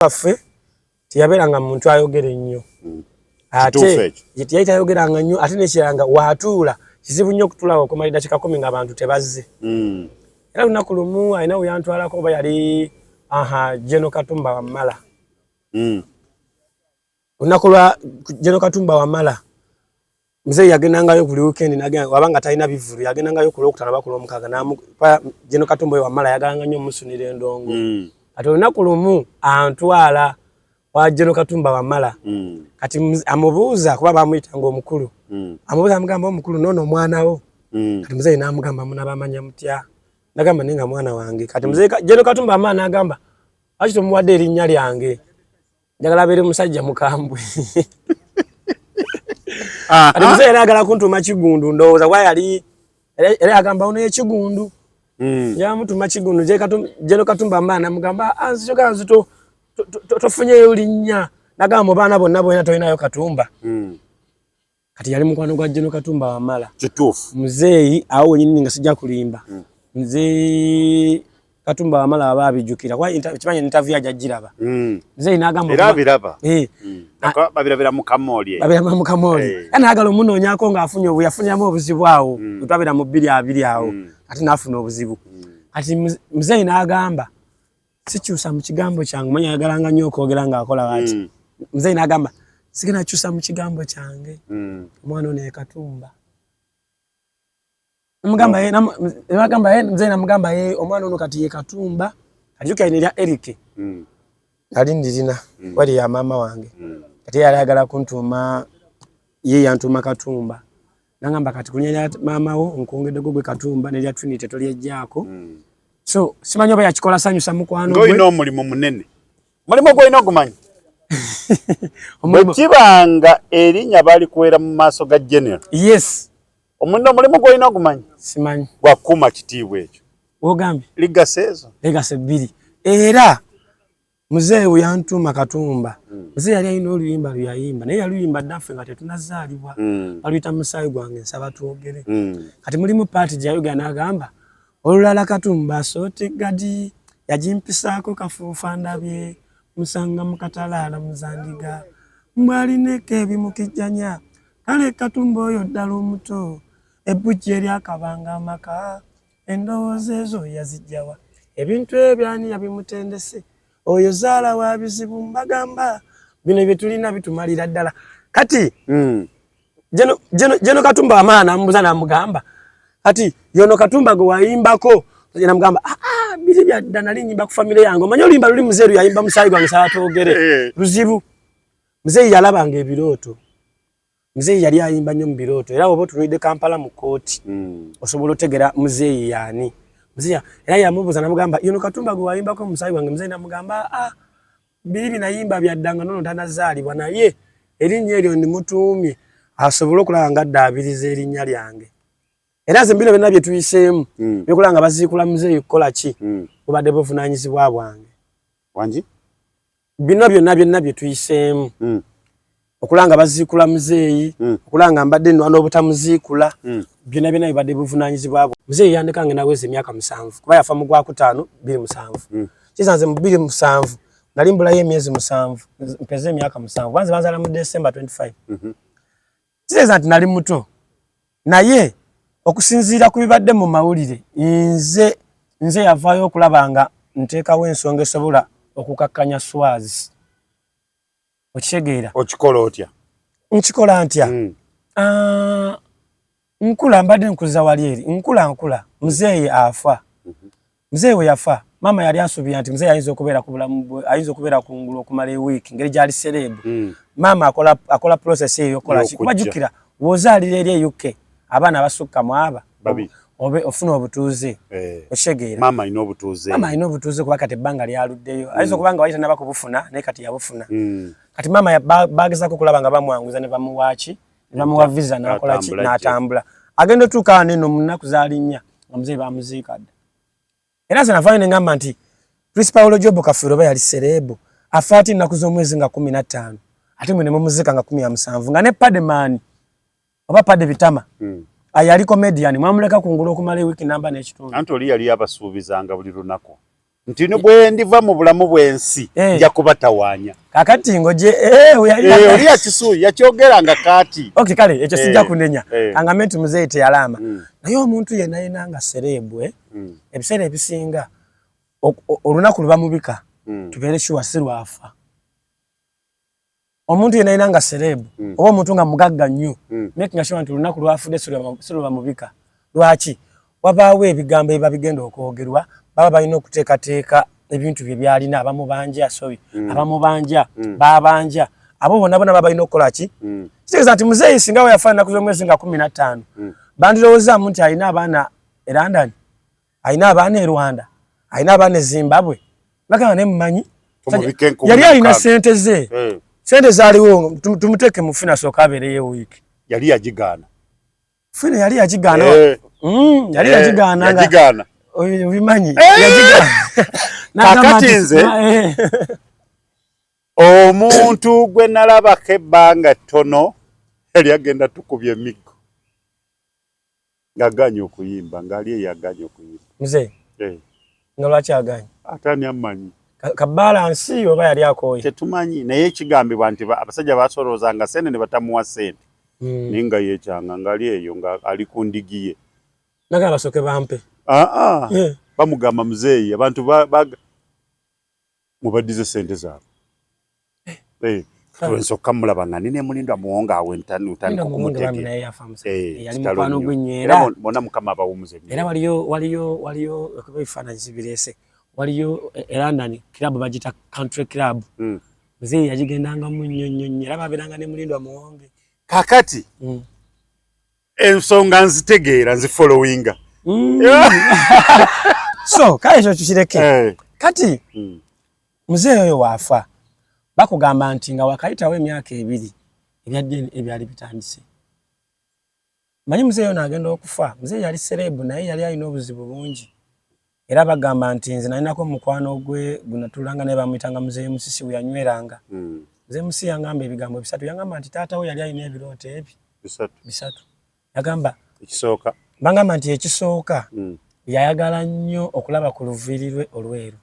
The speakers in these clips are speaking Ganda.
Waffe teyabeeranga muntu ayogera ennyo. Ate yali tayogeranga nnyo, ate nekirala nga watuula kizibu nnyo okutuulawo okumala eddakiika 10 nga abantu tebazze. Era lunaku lumu alina we yantwalako, oba yali aha General Katumba Wamala. Olunaku lwa General Katumba Wamala, muzeeyi yagendangayo buli weekend, nagenda wabanga talina bivulu, yagendangayo ku Lwokutaano oba ku Lwomukaaga. General Katumba oyo Wamala yagalanga nnyo omusunira endongo. Kati olunaku lumu antwala wa General Katumba Wamala. Kati amubuuza, kuba bamuyitanga omukulu. Amubuuza, amugamba, "Omukulu, noono omwana wo." Kati muzeeyi n'amugamba, "Munabamanya mutya?" Nagamba, "Naye nga mwana wange." Kati muzeeyi General Katumba Wamala n'agamba, "Lwaki tomuwadde erinnya lyange? Njagala abeere musajja mukambwe." Kati muzeeyi yali ayagala kuntuuma Kigundu, ndowooza kuba yali era yagamba, "Ono yekigundu." Njagala mutuma Kigundu. General Katumba Wamala namugamba, ah, "Nzitoga nzito tofunyeyo linnya." Nagamba, "Mu baana bonna bwena tolinayo Katumba." Kati yali mukwano gwa General Katumba Wamala. Kituufu. Muzeeyi awo wenyini, nga sijja kulimba, muzeeyi Katumba Wamala aba abijjukira, kuba kimanyi interview ajja giraba. Muzeeyi n'agamba era abiraba. Eh. Babirabira mu kamooli. Babiraba mu kamooli. Era nayagala omunoonyaako ng'afunye obu yafuniramu obuzibu awo. Twabira mu 2020 awo. Ate n'afuna obuzibu. Kati muzeeyi n'agamba, "Sikyusa mu kigambo kyange." Manyi ayagalanga nnyo okwogera ng'akola bati. Muzeeyi n'agamba, "Sigenda kyusa mu kigambo kyange. Omwana ono ye Katumba." Namugamba muzeeyi namugamba, "Ye omwana ono kati ye Katumba." Kati ina erya Eric nali ndirina, wali ya maama wange. Kati yali ayagala kuntuuma, ye yantuuma Katumba. Nangamba, "Kati kulinya lya maama wo nkwongeddeko gwe Katumba, nerya Trinity tolyejjaako." So simanyi oba yakikola sanyusa mukwano gwe. Ng'olina omulimu munene, mulimu gwolina ogumanyi. Bwe kibanga erinnya balikuweera mu maaso ga General. Yes. Omulimu gwolina ogumanyi. Simanyi. Gwakuuma kitiibwa ekyo. Wogambye. Legacy ezo. Legacy bbiri. Era muzeeyi we yantuuma Katumba. Muzeeyi yali alina oluyimba lwe yayimba, naye yaluyimba ddaffe nga tetunazaalibwa. Baluyita "Musaayi Gwange Nsaba Twogere". Kati mulimu part gye yayogera n'agamba olulala, "Katumba sooti gadi yagimpisaako kafuufa, ndabye musanga mu katalaala muzandiga mbwalineko ebimukijjanya. Kale Katumba oyo ddala omuto, ebbujja eryakabanga amaka, endowooza ezo yazijjawa? Ebintu ebyo ani yabimutendese? Oyo zaala wa bizibu. Mbagamba bino bye tulina bitumalira ddala." Kati General Katumba Wamala namubuuza, namugamba, "Kati yono Katumba gwe wayimbako?" Namugamba, "Ah, ah, biri byadda, nali nyimba ku famire yange." Omanyi oluyimba luli muzeeru yayimba, "Musaayi Gwange Nsaba Twogere". Luzibu. Muzeeyi yalabanga ebirooto. Muzeeyi yali ayimba nnyo mu birooto, era oba otunulidde Kampala mu kooti, osobola otegera muzeeyi yaani. Muzeeyi era yamubuuza namugamba, "Yono Katumba gwe wayimbako Musaayi Gwange?" Muzeeyi namugamba, "Ah, biri binayimba byaddanga nono tanazaalibwa, naye erinnya eryo ndimutuumye asobole okulaba nga addaabiriza erinnya lyange." Era nze bino byonna bye tuyiseemu byokulaba nga baziikula muzeeyi, kukola ki, bubadde buvunaanyizibwa bwange. Wangi? Bino byonna byonna bye tuyiseemu okulaba nga baziikula muzeeyi, okulaba nga mbadde nnwana obutamuziikula, byonna byonna bibadde buvunaanyizibwa bwe. Muzeeyi yandeka nga naweza emyaka 7, kuba yafa mu gwakutaano 2007. Kisanze mu 2007 nali mbulayo emyezi 7 mpeze emyaka 7. Banze banzaala mu December 25. Kitegeeza nti nali muto, naye okusinziira ku bibadde mu mawulire, nze yavaayo okulaba nga nteekawo ensonga esobola okukakkanya Swazi. Okitegeera? Okikola otya? Nkikola ntya? Ah, nkula mbadde nkuza wali eri nkula nkula, muzeeyi afa. Muzeeyi we yafa, maama yali asuubira nti muzeeyi ayinza okubeera ku bulamu bwe, ayinza okubeera ku ngulu okumala ewiiki, ngeri gyali celeb. Maama akola process eyo yokukola ki, kuba Y'okujja. jjukira w'ozaalira eri e UK, abaana basukka mu aba Babiri. Obe ofuna obutuuze. Okitegeera? Maama alina obutuuze. Maama alina obutuuze, kuba kati ebbanga lyaluddeyo ayinza okuba nga wali tanaba kubufuna, naye kati yabufuna. Kati maama bagezaako okulaba nga bamwanguza ne bamuwaaki, ne bamuwa visa, n'akola ki, N'atambula gye. N'atambula agenda otuuka wano eno mu nnaku zaalinnya nga muzeeyi bamuziika dda. Era nze navaayo ne ngamba nti Chris Paulo Job Kafeero oba yali celeb, afa ati ennaku z'omwezi nga 15, ate mwe ne mumuziika nga 17, nga ne Padman oba Pade Bitama ayali comedian mwamuleka kungulu okumala ewiiki namba n'ekitundu. Anti oli yali abasuubizanga buli lunaku. Nti no bwe ndiva mu bulamu bw'ensi eh. nja kubatawaanya. Kakati ngoje eh, eh oli yakisuuyi yakyogera nga kaati. Okay, kale ekyo sijja kunenya angambe nti muzeeyi teyalaama naye omuntu yenna yenna nga sereebwe ebiseera ebisinga olunaku lwe bamubika tubeere sure si lwafa. Omuntu yenna yenna nga celeb oba omuntu nga mugagga nnyo making sure nti olunaku lwafudde si lwe bamubika. Lwaki? Wabaawo ebigambo ebiba bigenda okwogerwa, baba balina okuteekateeka ebintu bye byalina, abamubanja sorry abamubanja babanja abo bonna bonna baba balina okukola ki? Kitegeeza nti muzeeyi singa we yafa ennaku z'omwezi nga 15 bandirowoozaamu nti alina abaana e London, alina abaana e Rwanda, alina abaana e Zimbabwe. Bagamba naye mumanyi yali alina sente ze sente zaaliwo, tumuteeke mu fina asooke abeereyo wiiki. Yali yagigaana. Fina yali yagigaana. Yali yagigaana nga obimanyi yagigaana. Kakati nze omuntu gwe nalabako ebbanga ttono yali agenda tukubya emiggo ng'agaanye okuyimba, ng'ali eyo agaanye okuyimba. Muzeeyi nga lwaki agaanye? Ate ani amumanyi? Ka balance oba yali akooye? Tetumanyi, naye kigambibwa nti abasajja baasoloozanga ssente ne batamuwa ssente naye nga yeekyanga ng'ali eyo nga ali ku ndigi ye. Nagamba basooke bampe. Aa, bamugamba muzeeyi abantu mubaddize ssente zaabwe. Nsooka mulaba nga nina Mulindwa Muwonge awo ntandika okumutegeera. Yali mukwano gwe nnyo era bonna Mukama abawummuze. Era waliyo waliyo waliyo ekuba ebifaananyi sibireese, waliyo e London club bagiyita Country Club. Muzeeyi yagigendangamu nnyo nnyo nnyo era babeeranga ne Mulindwa Muwonge. Kakati ensonga nzitegeera, nzifollowinga. So kale ekyo tukireke. Kati muzeeyi oyo waafa bakugamba nti nga wakayitawo emyaka 2 ebya DNA byali bitandise. Manyi muzeeyi ono agenda okufa, muzeeyi yali celeb naye yali alina obuzibu bungi. Era bagamba nti nze nalinako omukwano gwe gunatuulanga naye bamuyitanga muzeeyi Musisi we yanyweranga. Muzeeyi Musisi yangamba ebigambo bisatu, yangamba nti taata we yali alina ebirooto ebi bisatu. Yagamba ekisooka, bangamba nti ekisooka yayagala nnyo okulaba ku luviiri lwe olweru.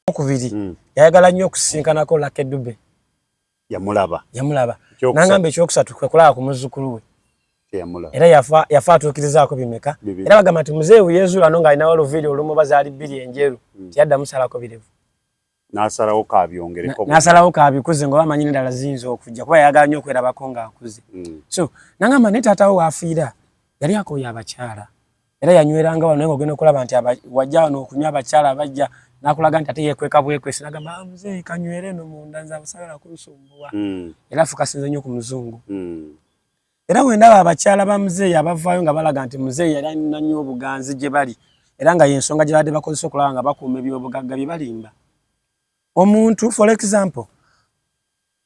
Okubiri yayagala nnyo okusisinkanako Lucky Dube. Yamulaba. Yamulaba. Nangamba ekyokusatu kwe kulaba ku muzzukulu we. Era yafa atuukirizaako bimeka. Era bagamba nti muzeeyi we yeezuula no ng'alinawo oluviiri olumu oba zaali 2 enjeru, teyaddamu salako birevu. N'asalawo kabyongereko. N'asalawo kabikuze ng'oba amanyi n'endala ziyinza okujja kuba yayagala nnyo okwerabako ng'akuze. So nangamba naye taata we w'afiira yali akooye abakyala. Era yanyweranga wano naye ng'ogenda okulaba nti wajja wano okunywa abakyala bajja n'akulaga nti ate yeekweka bwekwesi n'agamba muzeeyi kanywere eno munda nze abasagala kunsumbuwa. Era afukasinze nnyo ku muzungu. Era bwe ndaba abakyala ba muzeeyi abavaayo nga balaga nti muzeeyi yali alina nnyo obuganzi gye bali era nga y'ensonga gye babadde bakozesa okulaba nga bakuuma ebyobugagga bye balimba. Omuntu for example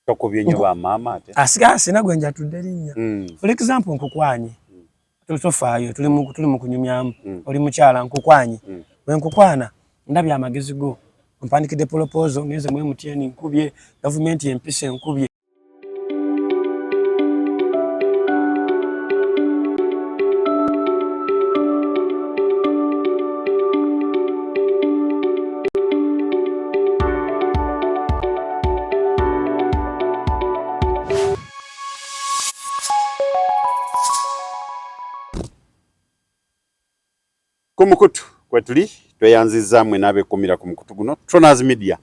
tokubye nnyo ba maama ate asiga sina gwe njatudde linnya. For example nkukwanye tofaayo tuli mu kunyumyamu oli mukyala nkukwanye bwe nkukwana ndabye amagezi go mpandikidde proposal ngenze mu MTN nkubye gavumenti empisa enkubye. Ku mukutu kwetuli tweyanzizza mwe n'abeekuumira ku mukutu guno Tronas Media,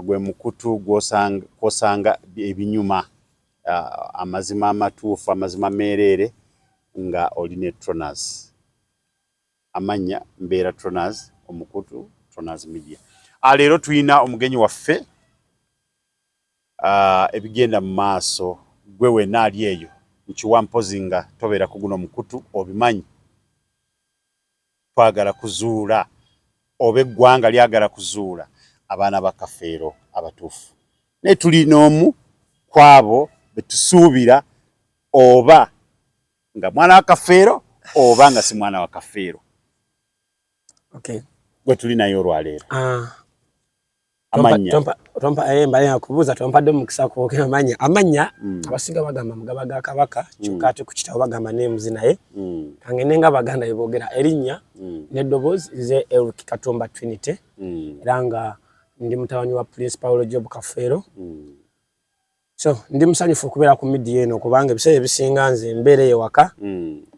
gwe mukutu gw'osanga ebinyuma, amazima amatuufu, amazima meereere nga oli ne Tronas. Amannya mbeera Tronas, omukutu Tronas Media. Leero tulina omugenyi waffe, ebigenda mu maaso gwe wenna ali eyo nkiwa mpozi nga tobeera ku guno mukutu obimanyi. Twagala kuzuula oba eggwanga lyagala kuzuula abaana ba Kafeero abatuufu, naye tuli n'omu ku abo be tusuubira oba nga mwana wa Kafeero oba nga si mwana wa Kafeero. Okay. Gwe tuli naye olwaleero. Amannya. Tompa mbale nakubuuza, tompadde mukisa kwogera amannya. Amannya abasinga bagamba Mugaba ga Kabaka, kyokka ate ku kitabo bagamba names, naye kangende nga Abaganda bye boogera erinnya n'eddoboozi. Nze Eric Katumba Trinity, era nga ndi mutabani wa Prince Paulo Job Kafeero. So ndi musanyufu okubeera ku media eno, kubanga ebiseera ebisinga nze mbeera eyo waka.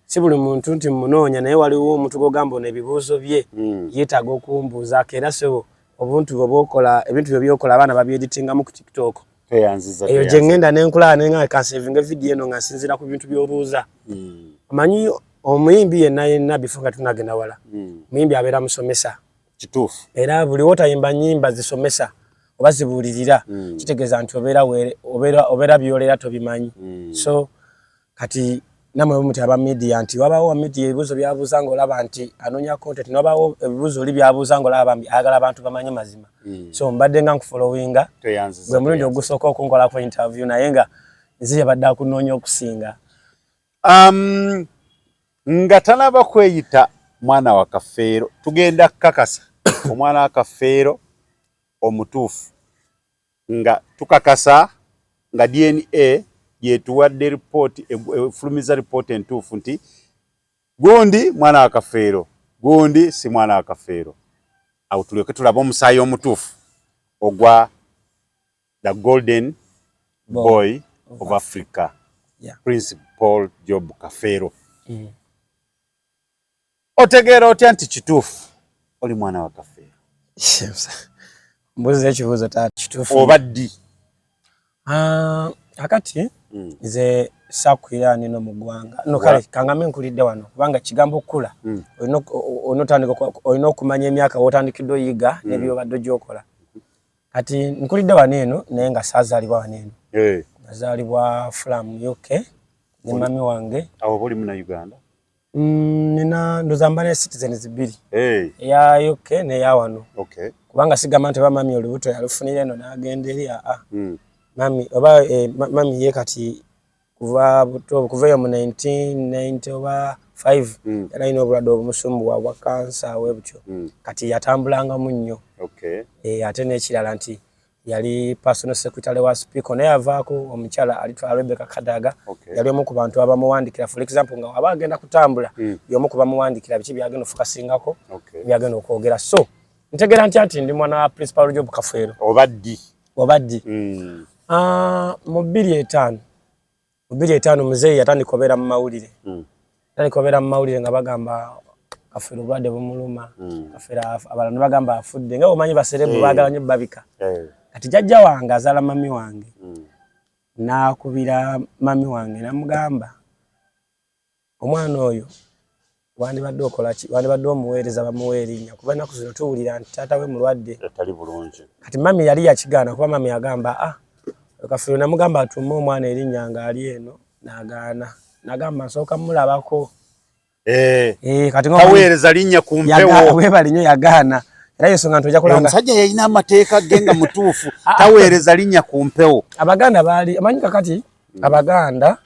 Si buli muntu nti munoonya, naye waliwo omuntu gw'ogamba ono ebibuuzo bye yeetaaga okumbuuzaako. Era sebo, obuntu bwe bwokola, ebintu bye byokola, abaana babyeditingamu ku TikTok. Tweyanziza. Eyo gye ŋŋenda nenkulaba nenga kansevinga vidiyo eno nga nsinziira ku bintu by'obuuza. Omanyi omuyimbi yenna yenna, before nga tunagenda wala, omuyimbi abeera musomesa. Kituufu. Era buli wotayimba nyimba zisomesa oba zibuulirira, kitegeeza nti obeera obeera byolera tobimanyi. So kati namwe muti aba media, nti wabawo wa media ebibuuzo byabuuza ng'olaba nti anoonya content, newabawo ebibuuzo oli byabuuza ng'olaba bambi ayagala abantu bamanye mazima. So mbadde nga nkufollowinga. Tweyanziza. Gwe mulundi ogusooka okunkolako interview, naye nga nze yabadde akunoonya okusinga. Nga tanaba kweyita mwana wa Kafeero, tugenda kukakasa omwana wa Kafeero omutuufu nga tukakasa nga DNA yetuwadde ripooti, efulumiza ripooti entuufu nti gundi mwana wa Kafeero, gundi si mwana wa Kafeero. Awo tulyoke tulabe omusaayi omutuufu ogwa the golden boy of Africa, Prince Paul Job Kafeero. Otegeera otya nti kituufu oli mwana wa Kafeero? Mbuuza ekibuuzo, taata, kituufu. Oba ddi? Ah, akati nze saakulira nino mu ggwanga no. Kale kangambe nkulidde wano, kubanga kigambo okukula olina okumanya emyaka wotandikidde oyiga n'ebyobadde gyokola. Kati nkulidde wano eno, naye nga saazaalibwa wano eno. Nazaalibwa Fulham, UK, ne mami wange. Awo oba oli Munnayuganda? Nina ndoza mba ne citizens bbiri, eya UK n'eya wano, kubanga sigamba nti oba mami olubuto yalufunira eno n'agenda eri, aa. Mami oba mami ye kati kuva buto, kuva eyo mu 1990 oba 5, yali alina obulwadde obumusumbuwa bwa kansa we butyo. Kati yatambulangamu nnyo. Ate n'ekirala nti yali personal secretary wa speaker, naye avaako omukyala alitwala Rebecca Kadaga. Yali omu ku bantu abamuwandikira. For example, nga waba agenda kutambula, y'omu ku bamuwandikira biki byagenda ofukasingako, byagenda okwogera. So ntegeera ntya nti ndi mwana wa Prince Paul Job Kafeero? Oba ddi? Oba ddi? Ah, mu 2005 muzeeyi yatandika obeera mu mawulire. Yatandika obeera mu mawulire nga bagamba Kafeero obulwadde bumuluma. Kafeero abalala ne bagamba afudde, nga omanyi baserebu baagala nnyo babika. Kati jjajja wange azaala mami wange n'akubira mami wange n'amugamba, omwana oyo wandibadde okola ki, wandibadde omuweereza bamuwa erinnya, kuba ennaku zino tuwulira nti taata we mulwadde. Etali bulungi. Kati mami yali yakigaana, kuba mami agamba, ah, Kafeero namugamba atuume omwana erinnya ng'ali eno, n'agaana, n'agamba nsooka mulabako. Kati taweereza linnya ku mpewo. Webale nnyo, yagaana, era yensonga nti ojja kulaba omusajja yalina amateeka ge nga mutuufu, taweereza linnya ku mpewo. Abaganda baali amanyi kakati Abaganda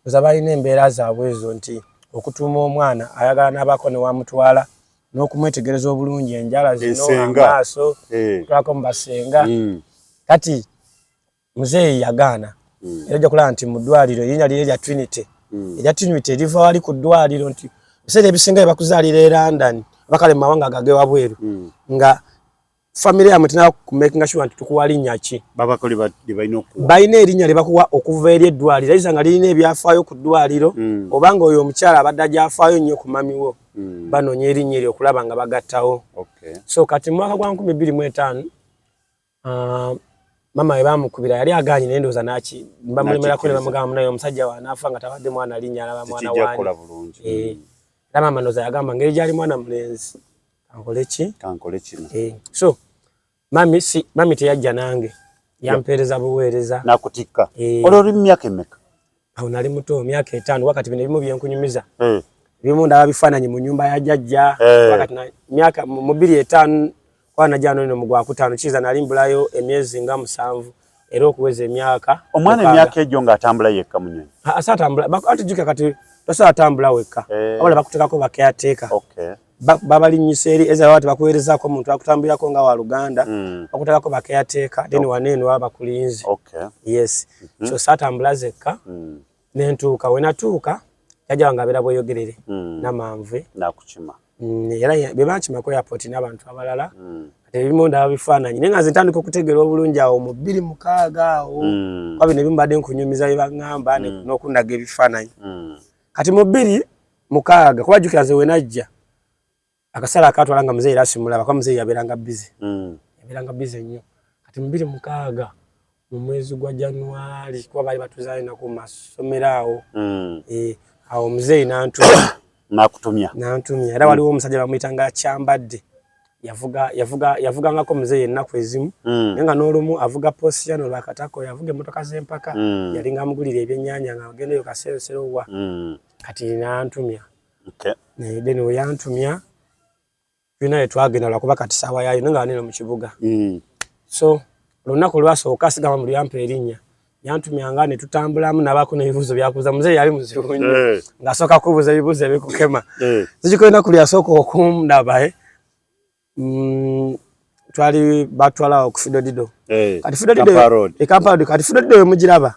oza balina embeera zaabwe ezo nti okutuuma omwana ayagala n'abaako ne wamutwala n'okumwetegereza obulungi, enjala zino, Ensenga. amaaso, kutwalako mu basenga. Kati muzeeyi yagaana, era ojja kulaba nti mu ddwaliro erinnya liri erya Trinity, erya Trinity eriva wali ku ddwaliro, nti ebiseera ebisinga bye bakuzaalira e London oba kale mu mawanga agagewabweru, nga famire yamwe tenaba kumakinga sure nti tukuwa linnya ki. Babako lye balina okuwa. Balina erinnya lye bakuwa okuva eri eddwaliro, ayinza nga lirina ebyafaayo ku ddwaliro, oba nga oyo omukyala abadde agyafaayo nnyo ku mami wo, banoonya erinnya eryo okulaba nga bagattawo. So kati mu mwaka gwa 2005, mama we bamukubira, yali agaanye, naye ndowooza naki bamulemerako ne bamugamba, munaye omusajja wanaafa nga tawadde mwana linnya, alaba mwana Tekijja waani? Kukola bulungi. Era maama ndowooza yagamba ngeri gyali mwana mulenzi, kankole ki? Kankole kino. So mami si mami teyajja nange, yampeereza buweereza. Nakutikka. Eh. Olwo oli mu myaka emeka? Awo nali muto, myaka 5. Wakati bino ebimu byenkunyumiza, ebimu ndaba bifaananyi mu nyumba ya jjajja. Wakati myaka mu 2005, kuba najja no mu gwakutaano, kiyinza nali mbulayo emyezi nga 7 era okuweza emyaka Omwana 6. Emyaka egyo ng'atambula yekka mu nyonyi? Asa atambula, ati jjukira kati tosobola tambula wekka, wabula bakuteekako ba caretaker. Babalinnyisa eri eza baba tebakuweerezaako omuntu akutambulirako nga wa luganda, bakuteekako ba caretaker, then wano eno baba bakulinze. Yes. So saatambula zekka, nentuuka. We natuuka, jjajja wange abeera Bweyogerere, Namanve. Nakukima. Era be bankima ku airport n'abantu abalala. Kati ebimu ndaba bifaananyi, naye nga nze ntandika okutegeera obulungi awo mu 2006 awo, kuba bino ebimu mbadde nkunyumiza bye baŋŋamba n'okundaga ebifaananyi. Kati mu 2006, kuba jjukira nze we najja akaseera akatwala nga muzeeyi era simulaba, kuba muzeeyi yabeeranga busy, yabeeranga busy nnyo. Kati mu 2006 mu mwezi gwa January, kuba baali batuzayo naku masomero awo, awo muzeeyi n'antumya. Nakutumya. N'antumya. Era waliwo omusajja bamuyitanga Kyambadde, yavugangako muzeeyi ennaku ezimu, naye nga n'olumu avuga Posiano lwakatako, yavuga emmotoka z'empaka, yalinga amugulira ebyennyanja nga agendayo Kasensero wa. Kati n'antumya. Then we yantumya, tulina we twagenda, lwakuba kati saawa yaayo, naye nga waneno mu kibuga. So olunaku olwasooka sigamba mu lyampa erinnya, yantumyanga ne tutambulamu, nabaako n'ebibuuzo byakubuuza. Muzeeyi yali muzibu nnyo, ng'asooka kubuuza ebibuuzo ebikukema. Nzijukira olunaku lwe yasooka okundaba, twali batwala awo ku Fido Dido. Kati Fido Dido, Kampala Road. Kampala Road. Kati Fido Dido wemugiraba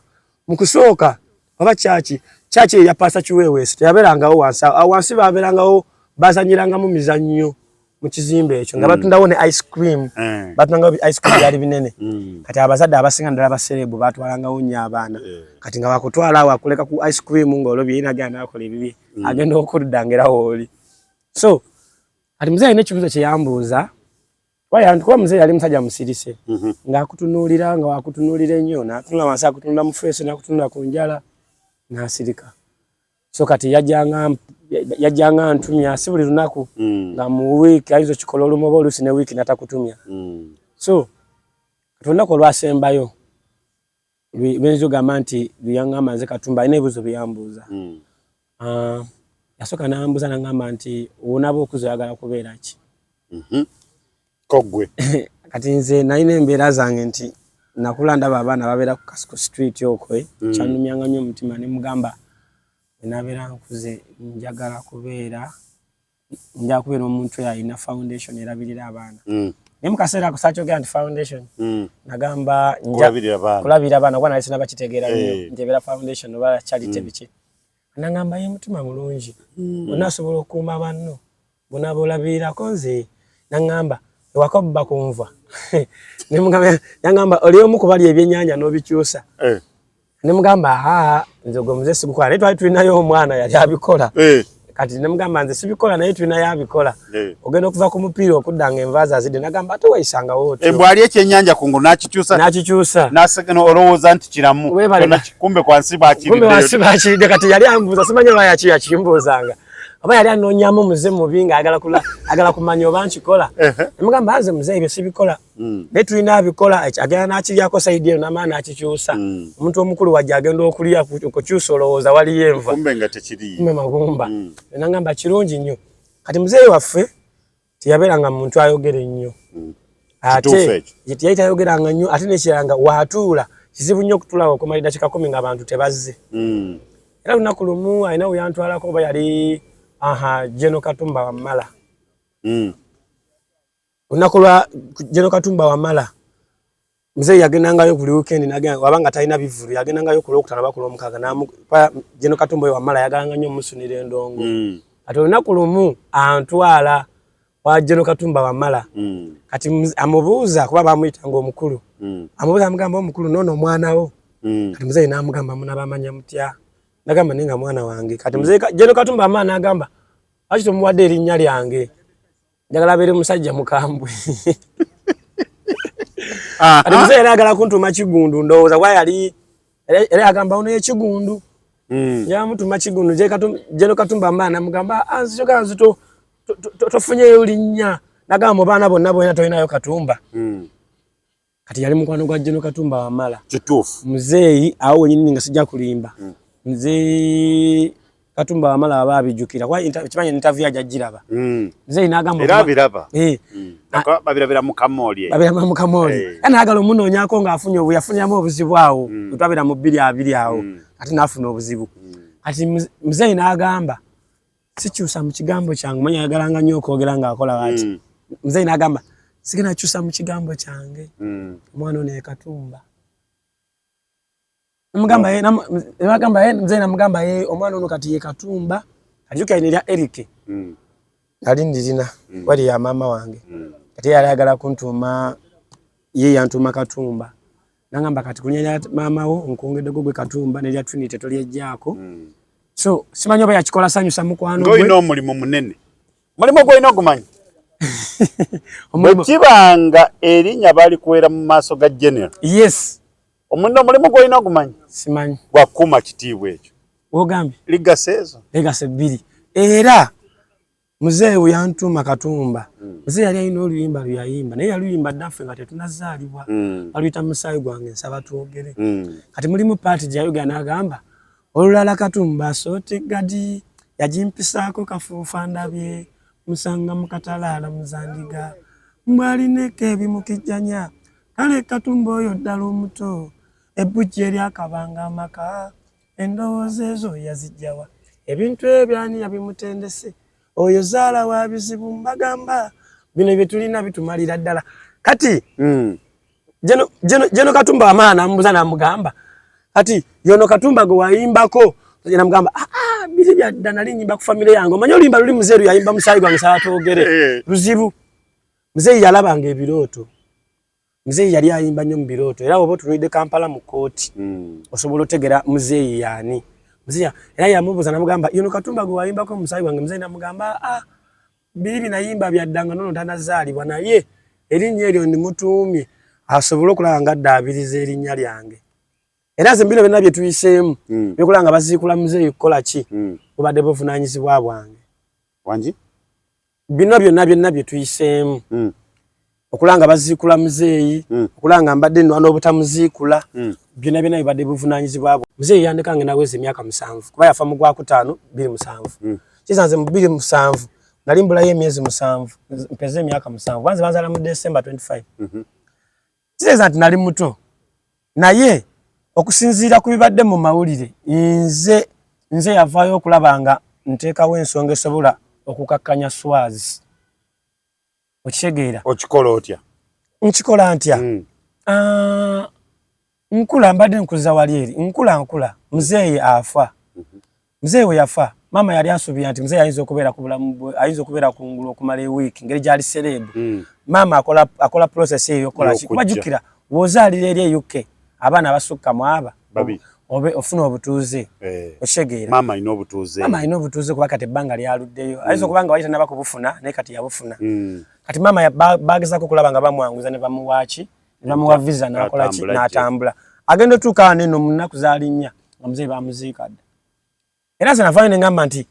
mu kusooka oba kyaki kyaki ya Pastor Kiweeweesi teyabeerangawo wansi awo. Wansi babeerangawo bazanyirangamu mizannyo mu kizimbe ekyo, nga batundawo ne ice cream. Batundangawo ice cream, byali binene. Kati abazadde abasinga ddala baserebu batwalangawo nnyo abaana. Kati nga bakutwala awo akuleka ku ice cream ng'olobye, ye nagenda n'akola ebibye, agenda okudda ng'era wooli. So kati muzeeyi alina ekibuuzo kye yambuuza, kuba muzeeyi yali musajja musirise, ng'akutunuulira, nga wakutunuulira ennyo, n'atunula wansi, akutunula mu face, n'akutunula ku njala, n'asirika. So kati yajjanga ntumya si buli lunaku, nga mu wiiki ayinza okikola olumu oba oluusi ne wiiki n'atakutumya. So kati olunaku olwasembayo luyinza ogamba nti lweyaŋŋamba nze Katumba, alina ebibuuzo bye yambuuza. Yasooka n'ambuuza n'aŋŋamba nti wonaaba okuze oyagala kubeera ki? Ko ggwe? Kati nze nalina embeera zange nti nakula ndaba abaana babeera ku Kasiko Street okwo, kyannumyanga nnyo omutima, ne mugamba bwe nabeera nkuze njagala kubeera omuntu oyo alina foundation erabirira abaana. Naye mu kaseera ako saakyogera nti foundation, nagamba Kulabirira baana. Kulabirira abaana, kuba nali sinnaba kitegeera nnyo nti ebeera foundation oba charity biki. Nagamba ye mutima mulungi, bonna asobola okukuuma banno, bonna b'olabirirako. Nze naŋŋamba ewaka obba kunva, ne mugamba, yaŋŋamba oli omu ku bali ebyennyanja n'obikyusa. Ne mugamba aa, nze gwe muze sigukola, naye twali tulinayo omwana yali abikola. Kati ne mugamba nze sibikola, naye tulinayo abikola. Ogenda okuva ku mupiira okudda nga enva azazidde, nagamba ate wayisangawo otyo. Embwa ali ekyennyanja kungulu n'akikyusa. N'akikyusa. N'asegeno olowooza nti kiramu. Weebale. Kyonna kumbe kwansi kumbe wansi bakiriddeyo. Bakiridde. Kati yali ambuuza, simanyi oba yaki yakimbuuzanga oba yali anoonyamu muze mubi nga ayagala kumanya oba nkikola. Nemugamba nze muzeeyi ebyo sibikola, naye tulina abikola. Agenda n'akiryako side eno n'amala n'akikyusa. Omuntu omukulu wajja agenda okulya okukyusa olowooza waliyo enva. Kumbe nga tekiriyo. Kumbe magumba. Nagamba kirungi nnyo. Kati muzeeyi waffe teyabeeranga muntu ayogera ennyo. Kituufu Ate ekyo. yali tayogeranga nnyo, ate n'ekirala nga waatuula kizibu nnyo okutuula okumala eddakiika 10 ng'abantu tebazze. Era lunaku lumu alina we yantwalako, oba yali aha General Katumba Wamala. Olunaku lwa General Katumba Wamala, muzeeyi yagendangayo buli weekend, nagenda wabanga talina bivvulu, yagendangayo ku Lwokutaano oba ku Lwomukaaga. General Katumba oyo Wamala yagalanga nnyo omusunira endongo. Kati olunaku lumu antwala wa General Katumba Wamala. Kati amubuuza, kuba bamuyitanga omukulu, amubuuza amugamba omukulu noono omwana wo. Kati muzeeyi n'amugamba munabamanya mutya? Nagamba naye nga mwana wange. Kati muzeeyi General Katumba Wamala n'agamba lwaki tomuwadde erinnya lyange, njagala abeere musajja mukambwe. Kati muzeeyi yali ayagala kuntuuma Kigundu, ndowooza kuba yali era yagamba ono ye Kigundu. Yamutuma Kigundu. General Katumba Wamala namugamba, "Ah, nze kyogera nze tofunyeyo linnya." Nagamba mu baana bonna bonna tolinayo Katumba. Kati yali mukwano gwa General Katumba Wamala. Kituufu. Muzeeyi awo wenyini nga sijja kulimba, nze Katumba Wamala aba abijjukira kuba kimanyi interview ajja giraba. Muzeeyi n'agamba Era abiraba. Eh. Babirabira mu kamooli eyo. Babira mu kamooli. Era naagala omunoonyaako ng'afunye obu yafuniramu obuzibu awo. Twabira mu 2020 awo. Ate n'afuna obuzibu. Kati muzeeyi n'agamba Sikyusa mu kigambo kyange. Manya yagalanga nnyo okwogera ng'akola bwati. Muzeeyi n'agamba sigenda kyusa mu kigambo kyange. Omwana ono ye Katumba. Namugamba ye namugamba ye muzeeyi namugamba ye omwana ono kati ye Katumba. Ajjukira lino erya Eric. Nali ndirina wali ya maama wange. Kati yali ayagala kuntuuma, ye yantuuma Katumba. Nangamba kati kulinnya lya maama wo nkwongeddeko gwe Katumba n'erya Trinity tolyeggyako. So simanyi oba yakikola sanyusa mukwano gwe. Ng'olina omulimu munene. Mulimu gw'olina ogumanyi. Bwe kiba nga erinnya balikuweera mu maaso ga General. Yes. Omulimu omulimu gw'olina ogumanyi. Simanyi. Gwa kukuuma kitiibwa ekyo. Wogambye. Legacy ezo. Legacy bbiri. Era muzeeyi we yantuuma Katumba. Muzeeyi yali alina oluyimba lwe yayimba naye yaluyimba dda ffe nga tetunazaalibwa. Baluyita musaayi gwange nsaba twogere. Kati mulimu paati gye yayogera n'agamba olulala Katumba sooti gadi yagimpisaako kafuufa ndabye musanga mu katalaala muzandiga mbwalineko ebimukijjanya kale Katumba oyo ddala omuto ebbujje eryakabanga amaka endowooza ezo yazijjawa ebintu ebyo ani yabimutendese oyo zaala wa bizibu mbagamba bino bye tulina bitumalira ddala kati Jeno Katumba amaana namubuuza namugamba kati yono Katumba gwe wayimbako namugamba ah biri bya dda nali nyimba ku famire yange omanyi oluyimba luli muzeeru yayimba musaayi gwange nsaba twogere luzibu. Muzeeyi yalabanga ebirooto. Muzeeyi yali ayimba nnyo mu birooto era oba otunuulidde Kampala mu kkooti osobola otegera muzeeyi yaani. Muzeeyi era yamubuuza namugamba yono Katumba gwe wayimbako musaayi gwange muzeeyi namugamba ah biri binayimba bya dda nga nono tanazaalibwa naye erinnya eryo ndimutuumye asobole okulaba nga addaabiriza erinnya lyange. Era nze bino byonna bye tuyiseemu byokulaba nga baziikula muzeeyi kukola ki bubadde buvunaanyizibwa bwange. Wangi? Bino byonna byonna bye tuyiseemu okulaba nga baziikula muzeeyi, okulaba nga mbadde nnwana obutamuziikula, byonna byonna bibadde buvunaanyizibwa bwe. Muzeeyi yandeka nga naweza emyaka 7 kuba yafa mu gwakutaano 2007. Kisa nze mu 2007 nali mbulayo emyezi 7 mpeze emyaka 7 kuba nze banzaala mu December 25. Kitegeeza nti nali muto naye okusinziira ku bibadde mu mawulire nze nze yavaayo okulaba nga nteekawo ensonga esobola okukakkanya Swazi. Okitegeera? Okikola otya? Nkikola ntya? Nkula mbadde nkuza wali eri nkula nkula muzeeyi afa. Muzeeyi we yafa maama yali asuubira nti muzeeyi ayinza okubeera ku bulamu bwe ayinza okubeera ku ngulu okumala ewiiki ngeri gyali celeb. Maama akola akola process eyo yokukola ki kuba jjukira w'ozaalira eri e UK abaana abasukka mu aba obe ofuna obutuuze. Okitegeera? Maama alina obutuuze. Maama alina obutuuze kuba kati ebbanga lyaluddeyo. Ayinza okuba nga wali tannaba kubufuna naye kati yabufuna. Kati maama bagezaako okulaba nga bamwanguza ne bamuwa ki ne bamuwa visa n'akola ki n'atambula. Agenda otuuka wano eno mu nnaku z'alinnya nga muzeeyi bamuziika dda. Era nze navaayo ne ngamba nti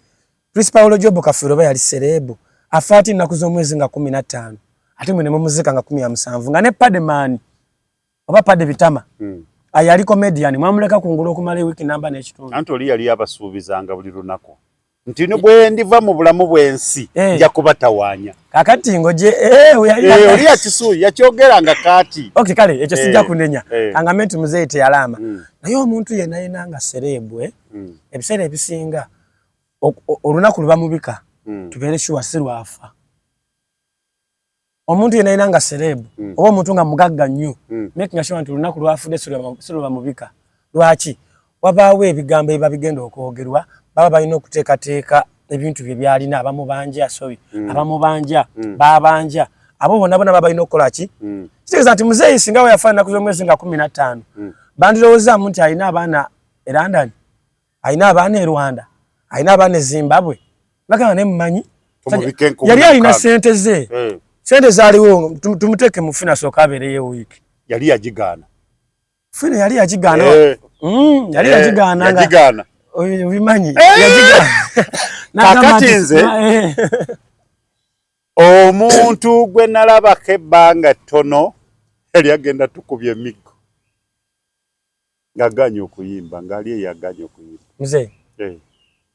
Chris Paulo Job Kafeero oba yali celeb afa ati ennaku z'omwezi nga 15 ate mwe ne mumuziika nga 17 nga ne Padman oba Paddy Bitama ayali comedian mwamuleka kungulu okumala ewiiki namba n'ekitundu. Anti oli yali abasuubizanga buli lunaku nti ne bwe ndiva mu bulamu bw'ensi nja kubatawaanya. Kakati ngoje oli yakisuuyi yakyogeranga kaati. Okay kale ekyo sijja kunenya kangambe nti muzeeyi teyalaama naye omuntu yenna yenna nga celeb ebiseera ebisinga olunaku lwe bamubika tubeere sure si lwafa. Omuntu yenna yenna nga celeb oba omuntu nga mugagga nnyo making sure nti olunaku lwafudde si lwe bamubika. Lwaki? Wabaawo ebigambo ebiba bigenda okwogerwa baba balina okuteekateeka ebintu bye byalina abamubanja sorry abamubanja babanja abo bonna bonna baba balina okukola ki? Kitegeeza nti muzeeyi singa we yafa ennaku z'omwezi nga 15 bandirowoozaamu nti alina abaana e London, alina abaana e Rwanda, alina abaana e Zimbabwe. Bagamba naye mumanyi yali alina ssente ze ssente zaaliwo tumuteeke mu fina asooke abeereyo wiiki. Yali yagigaana. Fina yali yagigaana. Yali yagigaana nga obimanyi yagigaana. Kakati nze omuntu gwe nalabako ebbanga ttono yali agenda tukubya emiggo ng'agaanye okuyimba ng'ali eyo agaanye okuyimba. Muzeeyi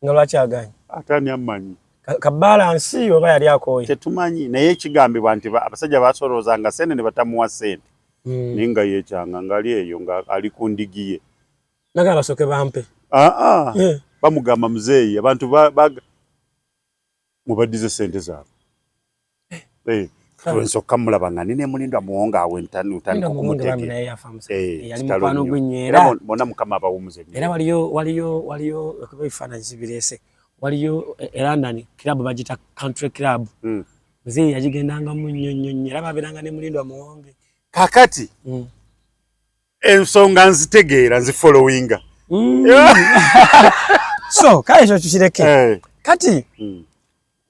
nga lwaki agaanye? Ate ani amanyi? Ka balance oba yali akooye? Tetumanyi naye kigambibwa nti abasajja baasoloozanga ssente ne batamuwa ssente naye nga yeekyanga ng'ali eyo ng'ali ku ndigi ye. Nagamba basooke bampe. Bamugamba muzeeyi abantu Mubaddize sente zaabwe. Eh, nsokka mulaba nga nina emulindwa Muwonge awo ntandika okumutegeera. Bonna Mukama abawumuze. Era waliyo waliyo waliyo ekuba ebifaananyi sibireese, waliyo e London club bagiyita Country Club. Muzeeyi yagigendangamu nnyo nnyo nnyo, era babeeranga ne Mulindwa Muwonge. Kakati ensonga nzitegeera, nzifollowinga. So kale ekyo tukireke. Kati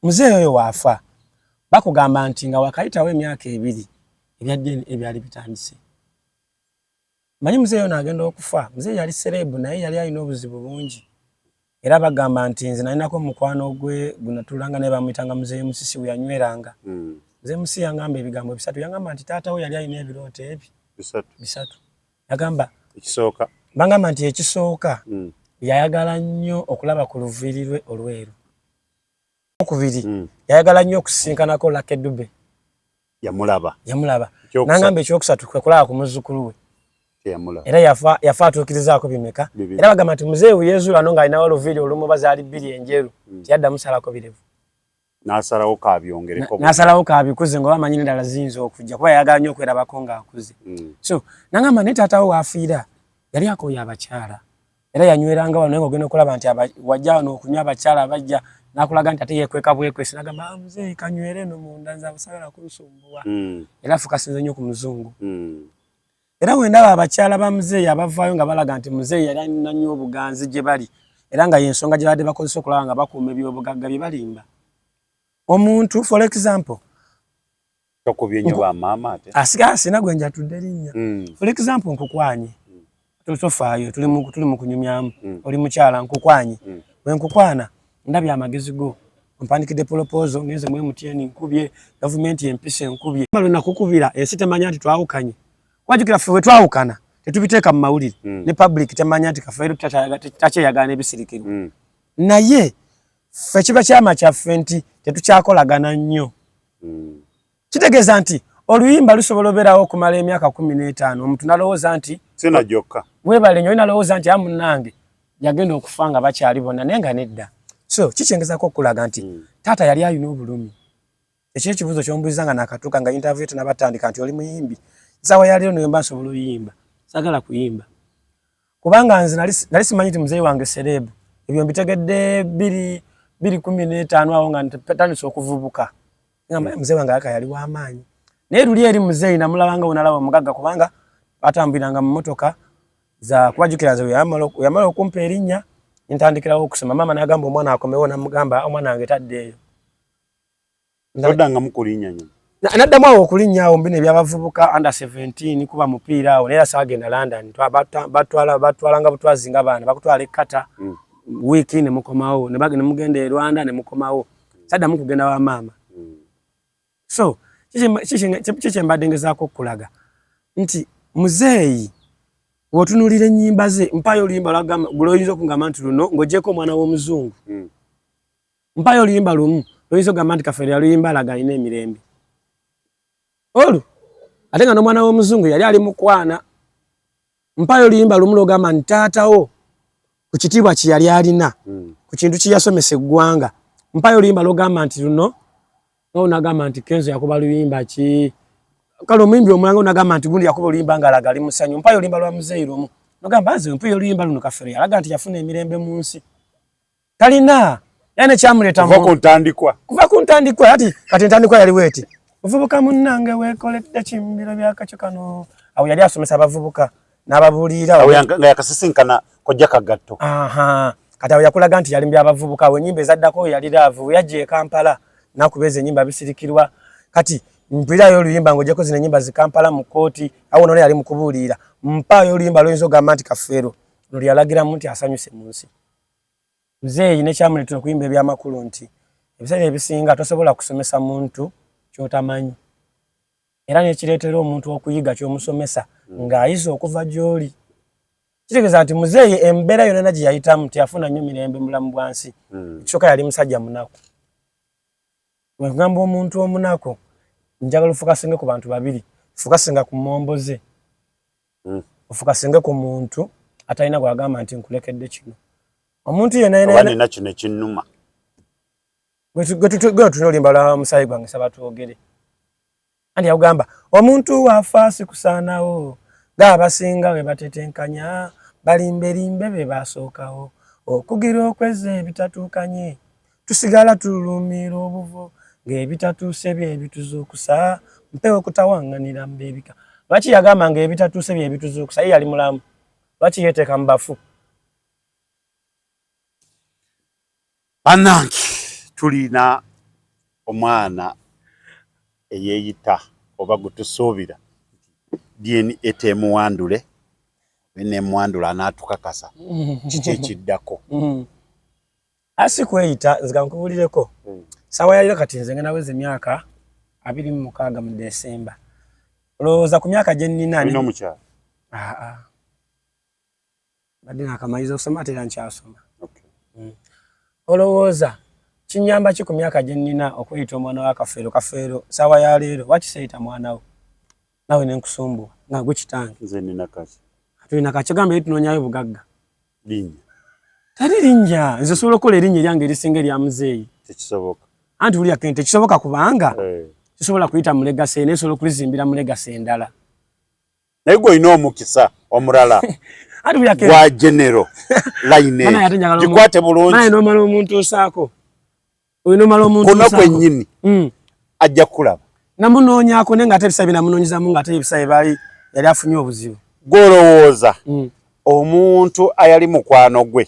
muzeeyi oyo waafa, bakugamba nti nga wakayitawo emyaka 2 ebya DNA byali bitandise. Manyi muzeeyi ono agenda okufa, muzeeyi yali celeb, naye yali alina obuzibu bungi. Era bagamba nti nze nalinako mukwano gwe gunatulanga naye, bamuyitanga Muzeeyi Musisi, we yanyweranga. Muzeeyi Musisi yangamba ebigambo bisatu. Yangamba nti taata we yali alina ebirooto ebi bisatu. Yagamba ekisooka, bagamba nti ekisooka, yayagala nnyo okulaba ku luviiri lwe olweru. Okubiri, yayagala nnyo okusisinkanako Lucky Dube. Yamulaba. Yamulaba. Nangamba ekyokusatu kwe kulaba ku muzzukulu we. Era yafa yafa atuukirizaako bimeka? Era bagamba nti muzeeyi yezuula no ng'alinawo oluviiri olumu, bazaali bbiri enjeru, teyaddamu salako birevu. N'asalawo kabyongereko. N'asalawo kabikuze nga bamanyi n'endala ziyinza okujja, kuba yayagala nnyo okwerabako ng'akuze. So nangamba naye taata we waafiira yali akooye abakyala, era yanyweranga wano, naye ng'ogenda okulaba nti wajja wano okunywa abakyala bajja, n'akulaga nti ate yeekweka bwekwesi, n'agamba, "Ah, muzeeyi kanywere eno munda, nze abasagala kunsumbuwa." Era afukasinze nnyo ku muzungu. Era wendaba abakyala ba muzeeyi abavaayo nga balaga nti muzeeyi yali alina nnyo obuganzi gye bali, era nga yensonga gye babadde bakozesa okulaba nga bakuuma ebyobugagga bye, balimba. Omuntu, for example, Tokubye nnyo bamaama ate. Asiga sina gwe njatudde linnya. For example, nkukwanye, tofaayo, tuli mu kunyumyamu. Oli mukyala, nkukwanye. Bwe nkukwana, ndabye amagezi go, ompandikidde proposal, ngenze mu MTN nkubye, gavumenti empisa enkubye. Lwe nakukubira, ensi temanya nti twawukanye. Wajjukira ffe bwe twawukana tetubiteeka mu mawulire, ne public temanya nti Kafeero takyeyagala n'ebisirikirwa. Naye ffe kiba kyama kyaffe nti tetukyakolagana nnyo. Kitegeeza nti oluyimba lusobola obeerawo okumala emyaka 15, omuntu nalowooza nti Sina gyokka. Weebale nnyo. Nalowooza nti amunnange yagenda okufa nga bakyali bonna, naye nga nedda. So kikyengezako okulaga nti taata yali alina obulumi. Ekyo ekibuuzo kyombuuziza nga nakatuuka nga interview tenabatandika nti oli muyimbi, nsaawa yaleero nayo mba nsobola oyimba, saagala kuyimba kubanga nze nali simanyi nti muzeeyi wange celeb. Ebyo mbitegedde 2015 awo nga ntandise okuvubuka. Ngamba muzeeyi wange aka yali w'amaanyi, naye luli eri muzeeyi namulaba nga wenalaba omugagga, kubanga batambuliranga mu motoka za kubajjukira. Nze weyamala okumpa erinnya, ntandikirawo okusoma. Maama n'agamba omwana akomewo, namugamba omwana wange taddeeyo. Toddangamu kulinnya nyuma? Naddamu awo okulinnya awo mbino ebyabavubuka under 17, kuba mupiira awo, naye saagenda London. Batwalanga butwazi nga baana, bakutwala e Qatar wiiki ne mukomawo, ne mugenda e Rwanda ne mukomawo. Saddamu kugenda wa maama. So kiki mbadde ngezaako okulaga nti muzeeyi bw'otunuulira ennyimba ze, mpayo oluyimba lwagamba lwoyinza okugamba nti luno, ng'oggyeko Omwana w'Omuzungu, mpayo oluyimba lumu lwoyinza okugamba nti Kafeero yaluyimba alaga alina emirembe olwo, ate nga n'Omwana w'Omuzungu yali ali mukwana. Mpayo oluyimba lumu lwogamba nti taatawo ku kitiibwa kye yali alina, ku kintu kye yasomesa eggwanga. Mpayo oluyimba lwogamba nti luno, nga onagamba nti Kenzo yakuba luyimba ki, kale omuyimbi omulanga onagamba nti gundi yakuba oluyimba ng'alaga ali musanyu. Mpayo oluyimba lwa muzeeyi lumu nogamba nze mpuyo oluyimba luno Kafeero yalaga nti yafuna emirembe mu nsi. Talina yani kyamuleeta kuva ku ntandikwa. Kuva ku ntandikwa. Ati kati entandikwa yaliwo eti: "Muvubuka munnange, weekoledde kimbiro byakakyo kano." Awo yali asomesa abavubuka n'ababuulirira. Awo nga yakasisinkana Kojja Kagatto. Aha, kati awo yakulaga nti yali mu byabavubuka. Awo ennyimba ezaddako yali love. We yajja e Kampala nakuba ezo ennyimba bisirikirwa. Kati mpulirayo oluyimba ng'ogyeko zino ennyimba zi Kampala mu kkooti, awo nona yali mu kubuulirira. Mpaayo oluyimba lwoyinza ogamba nti Kafeero luli yalagiramu nti asanyuse mu nsi. Muzeeyi nekyamuleetera okuyimba ebyamakulu nti ebiseera ebisinga tosobola kusomesa muntu kyotamanyi, era nekireetera omuntu okuyiga kyomusomesa ng'ayize okuva gy'oli. Kitegeeza nti muzeeyi embeera yonna gye yayitamu teyafuna nnyo mirembe mu bulamu bwa nsi. Ekisooka, yali musajja munaku. Wekugamba omuntu omunaku, njagala ofocusinge ku bantu babiri: focusinga ku momboze, ofocusinge ku muntu atalina gwagamba nti nkulekedde kino. Omuntu yenna oba nina kino ekinnuma. Gwe tulina oluyimba lwa musayi gwange saba twogere. Anti yakugamba omuntu wafa sikusaanawo ng'abasinga bwe batetenkanya balimberimbe be basookawo okugira okwezza ebitatuukanye tusigala tulumiira obuvo ng'ebitatuuse bye bituzuukusa mpewo kutawanganira mu b'ebika. Lwaki yagamba ng'ebitatuuse bye bituzuukusa? Ye yali mulamu, lwaki yeeteeka mu bafu? Bannange tulina omwana eyeeyita oba gwe tusuubira DNA temuwandule nemuwandula anaatukakasa kiki ekiddako. Asi kweyita nziga nkubulireko sawa yaliro kati nze ngenda weza emyaka 26 mu Desemba. Olowooza ku myaka gye nnina olina omukyala? Aa, badde nakamaliriza okusoma ate era nkyasoma. Olowooza kinyamba ki ku myaka gye nnina okweyita omwana wa Kafeero? Kafeero sawa ya leero wakiseyita mwana wo naawe nenkusumbuwa nga gwe kitange. Nze nina kaki? Tulina kaki ogamba eri tunoonyayo bugagga. Linnya. Teri linnya, nze osobola okukola erinnya eryange erisinga erya muzeeyi. Tekisoboka. Anti wulira kente tekisoboka kubanga kisobola kuyita mu legacy naye nsobola okulizimbira mu legacy endala. Naye gwe olina omukisa omulala gwa genero line gikwate bulungi. Naye nomala omuntuusaako. Olina omala omuntuusaako. Kuno kwennyini ajja kukulaba. Namunoonyaako naye ng'ate ebisa bye namunoonyezamu ng'ate ebisa bye baali yali afunye obuzibu. Gw'olowooza omuntu ayali mukwano gwe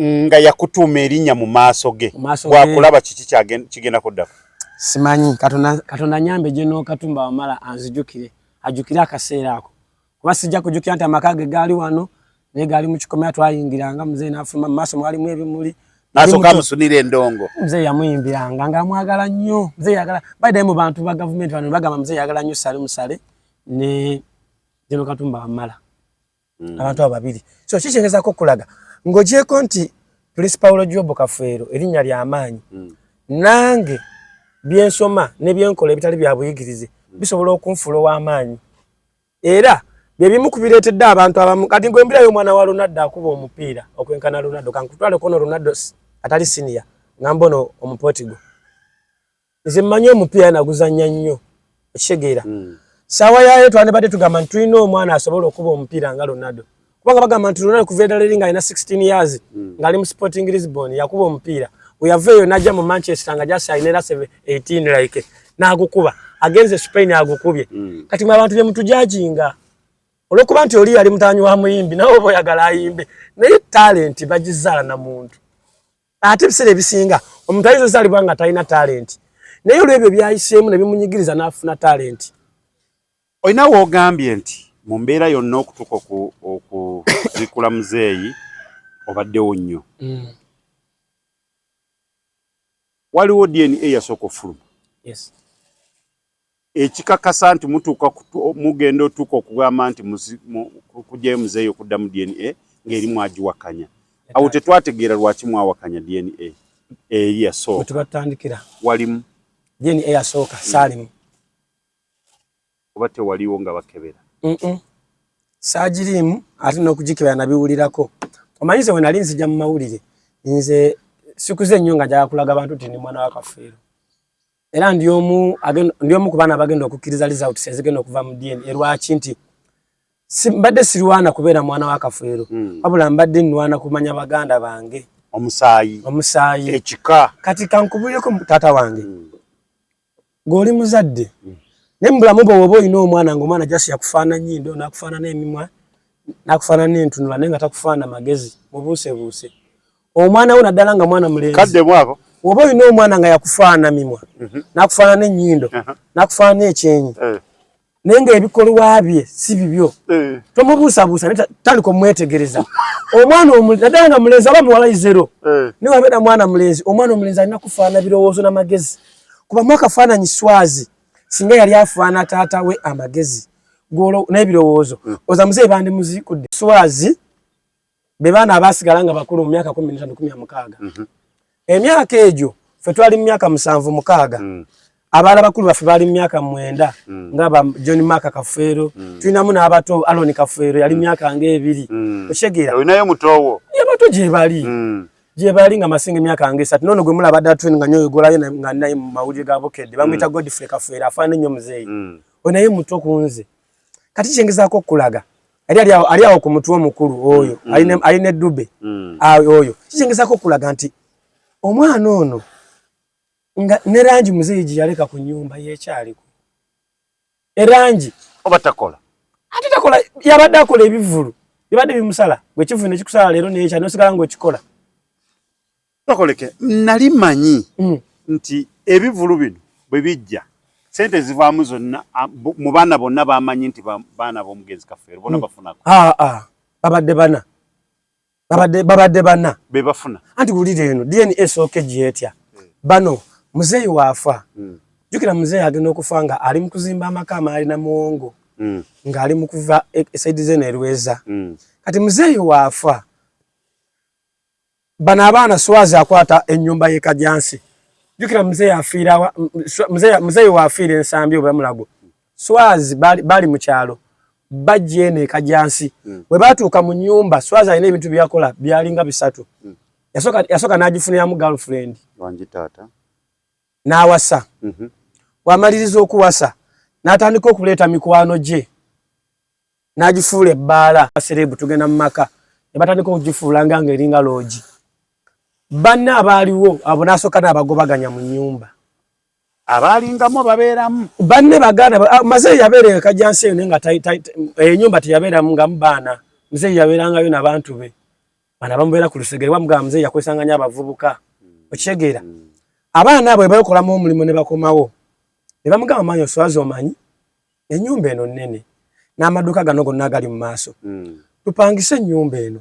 nga yakutuuma erinnya mu maaso ge bwakulaba kiki kigenda kuddako? Simanyi, Katonda nyambe General Katumba Wamala anzijukire, ajjukire akaseera ako. Kuba sijja kujjukira nti amaka ge gaali wano naye gaali mu kikomera twayingiranga muzeeyi n'afuluma mu maaso mwalimu ebimuli. N'asooka amusunira endongo. Muzeeyi yamuyimbiranga ng'amwagala nnyo. Muzeeyi yagala by the way mu bantu ba gavumenti bano bagamba muzeeyi yagala nnyo Salim Saleh ne General Katumba Wamala. Abantu abo babiri. So kikyengezaako okulaga ng'ogyeko nti Prince Paulo Job Kafeero erinnya lya maanyi. Nange byensoma ne byenkola ebitali bya buyigirize bisobola okunfuula ow'amaanyi. Era bye bimu ku bireetedde abantu abamu kati ngwembirayo omwana wa Ronaldo akuba omupiira okwenkana Ronaldo kankutwale kono Ronaldo atali senior ngamba ono omupotigo. Nze mmanyi omupiira naguzannya nnyo okitegeera. Saawa yaayo twandibadde tugamba nti tulina omwana asobola okuba omupiira nga Ronaldo. Kubanga bagamba nti Ronaldo kuva eddala eri ng'alina 16 years ng'ali mu Sporting Lisbon yakuba omupiira. We yava eyo n'ajja mu Manchester nga just alina era 18 like n'agukuba. Agenze Spain agukubye. Kati mwe abantu bye mutujajinga olw'okuba nti oli yali mutaanyi wa muyimbi nawe oba oyagala ayimbe naye talenti bagizaala na muntu. Ate ebiseera ebisinga omuntu ayinza ozaalibwa nga talina talenti naye olw'ebyo byayiseemu ne bimunyigiriza n'afuna talenti. Olina w'ogambye nti mu mbeera yonna okutuuka okuziikula muzeeyi obaddewo nnyo. Waliwo DNA yasooka okufuluma. Yes. Ekikakasa nti mutuuka mugenda otuuka okugamba nti kugyayo muzeeyi okuddamu DNA ng'eri mwagiwakanya. Awo tetwategeera lwaki mwawakanya DNA eri yasooka. Tubatandikira. Walimu. DNA yasooka saalimu. Oba tewaliwo nga bakebera? Saagiriimu ate n'okugikebera nabiwulirako. Omanyi nze we nali nzija mu mawulire nze sikuze nnyo nga njagala kulaga bantu nti ndi mwana wa Kafeero. Era ndi omu ku baana abagenda okukkiriza results ezigenda okuva mu DNA lwaki nti mbadde sirwana kubeera mwana wa Kafeero wabula mbadde nnwana kumanya baganda bange. Omusaayi. Omusaayi. Ekika. Kati kankubulireko taata wange. Ng'oli muzadde naye mu bulamu bwo oba olina omwana ng'omwana just yakufaana nnyindo n'akufaanana emimwa n'akufaanana entunula naye nga takufaana magezi mubuusebuuse. Omwana wo naddala nga mwana mulenzi. Kaddemu ako. Oba olina omwana nga yakufaana mimwa n'akufaanana ennyindo n'akufaanana ekyenyi naye ng'ebikolwa bye si bibyo tomubuusabuusa naye tandika omwetegereza. Omwana naddala nga mulenzi oba muwala zero naye wabeera mwana mulenzi omwana omulenzi alina kufaana birowoozo n'amagezi. Kuba mu akafaananyi Swazi singa yali afaana taata we amagezi n'ebirowoozo oza muzeeyi bandimuziikudde. Swazi be baana abaasigala nga bakulu mu myaka 15 16. Emyaka egyo ffe twali mu myaka 7 6. Abaala bakulu baffe baali mu myaka 9 nga ba John Mark Kafeero. Tulinamu n'abato Alon Kafeero yali myaka ng'ebiri. Okitegeera? Olinayo mutoowo? Abato gye bali. Gye bali nga masinga emyaka nga 3. Nono gwe mulaba dda twin nga nyoyo golayo nga naye mu mawulire ga Bukedde. Bamuyita Godfrey Kafeero, afaanana ennyo muzeeyi. Oyo naye muto ku nze. Kati kyengezaako okukulaga ali ali awo ku mutwe omukulu oyo alina eddube oyo. Kikyengezaako okukulaga nti omwana ono nga ne langi muzeeyi gye yaleka ku nnyumba yeekyaliko. Erangi oba takola, ate takola, yabadde akola ebivvulu bibadde bimusala, gwe kivu ne kikusala leero n'enkya n'osigala ng'okikola. Bakoleke nali manyi nti ebivvulu bino bwe bijja sente zivaamu zonna mu baana bonna bamanyi nti baana b'omugenzi Kafeero bonna bafunako. Babadde bana, babadde bana be bafuna. Anti wulira eno DNA esooka egyetya bano muzeeyi waafa. Jjukira muzeeyi agenda okufa nga ali mu kuzimba amaka amaali Muwongo, ng'ali mu kuva e side zeno erweza. Kati muzeeyi waafa, bano abaana Swazi akwata ennyumba y'e Kajansi. Jjukira muzeeyi afiira, muzeeyi waafiira Ensambi oba Mulago, Swazi bali mu kyalo, bajja eno e Kajansi. Bwe batuuka mu nnyumba, Swazi alina ebintu bye yakola byalinga bisatu. Yasooka n'agifuniramu girlfriend. Wangi taata. N'awasa. Bw'amaliriza okuwasa n'atandika okuleeta mikwano gye n'agifuula ebbaala. Serebu tugenda mu maka ne batandika okugifuula nga ng'eringa loogi. Banne abaaliwo abo n'asooka n'abagobaganya mu nnyumba. Abaalingamu babeeramu. Banne baganda muzeeyi yabeera e Kajansi eyo, naye nga ennyumba teyabeeramu ngamu baana. Muzeeyi yabeerangayo n'abantu be bano abamubeera ku lusegere. Wamugamba muzeeyi yakozesanga nnyo abavubuka, okitegeera? Abaana abo bwe bakolamu omulimu ne bakomawo ne bamugamba, "Maanyi oswaza, omanyi ennyumba eno nnene n'amaduuka gano gonna agali mu maaso, tupangise ennyumba eno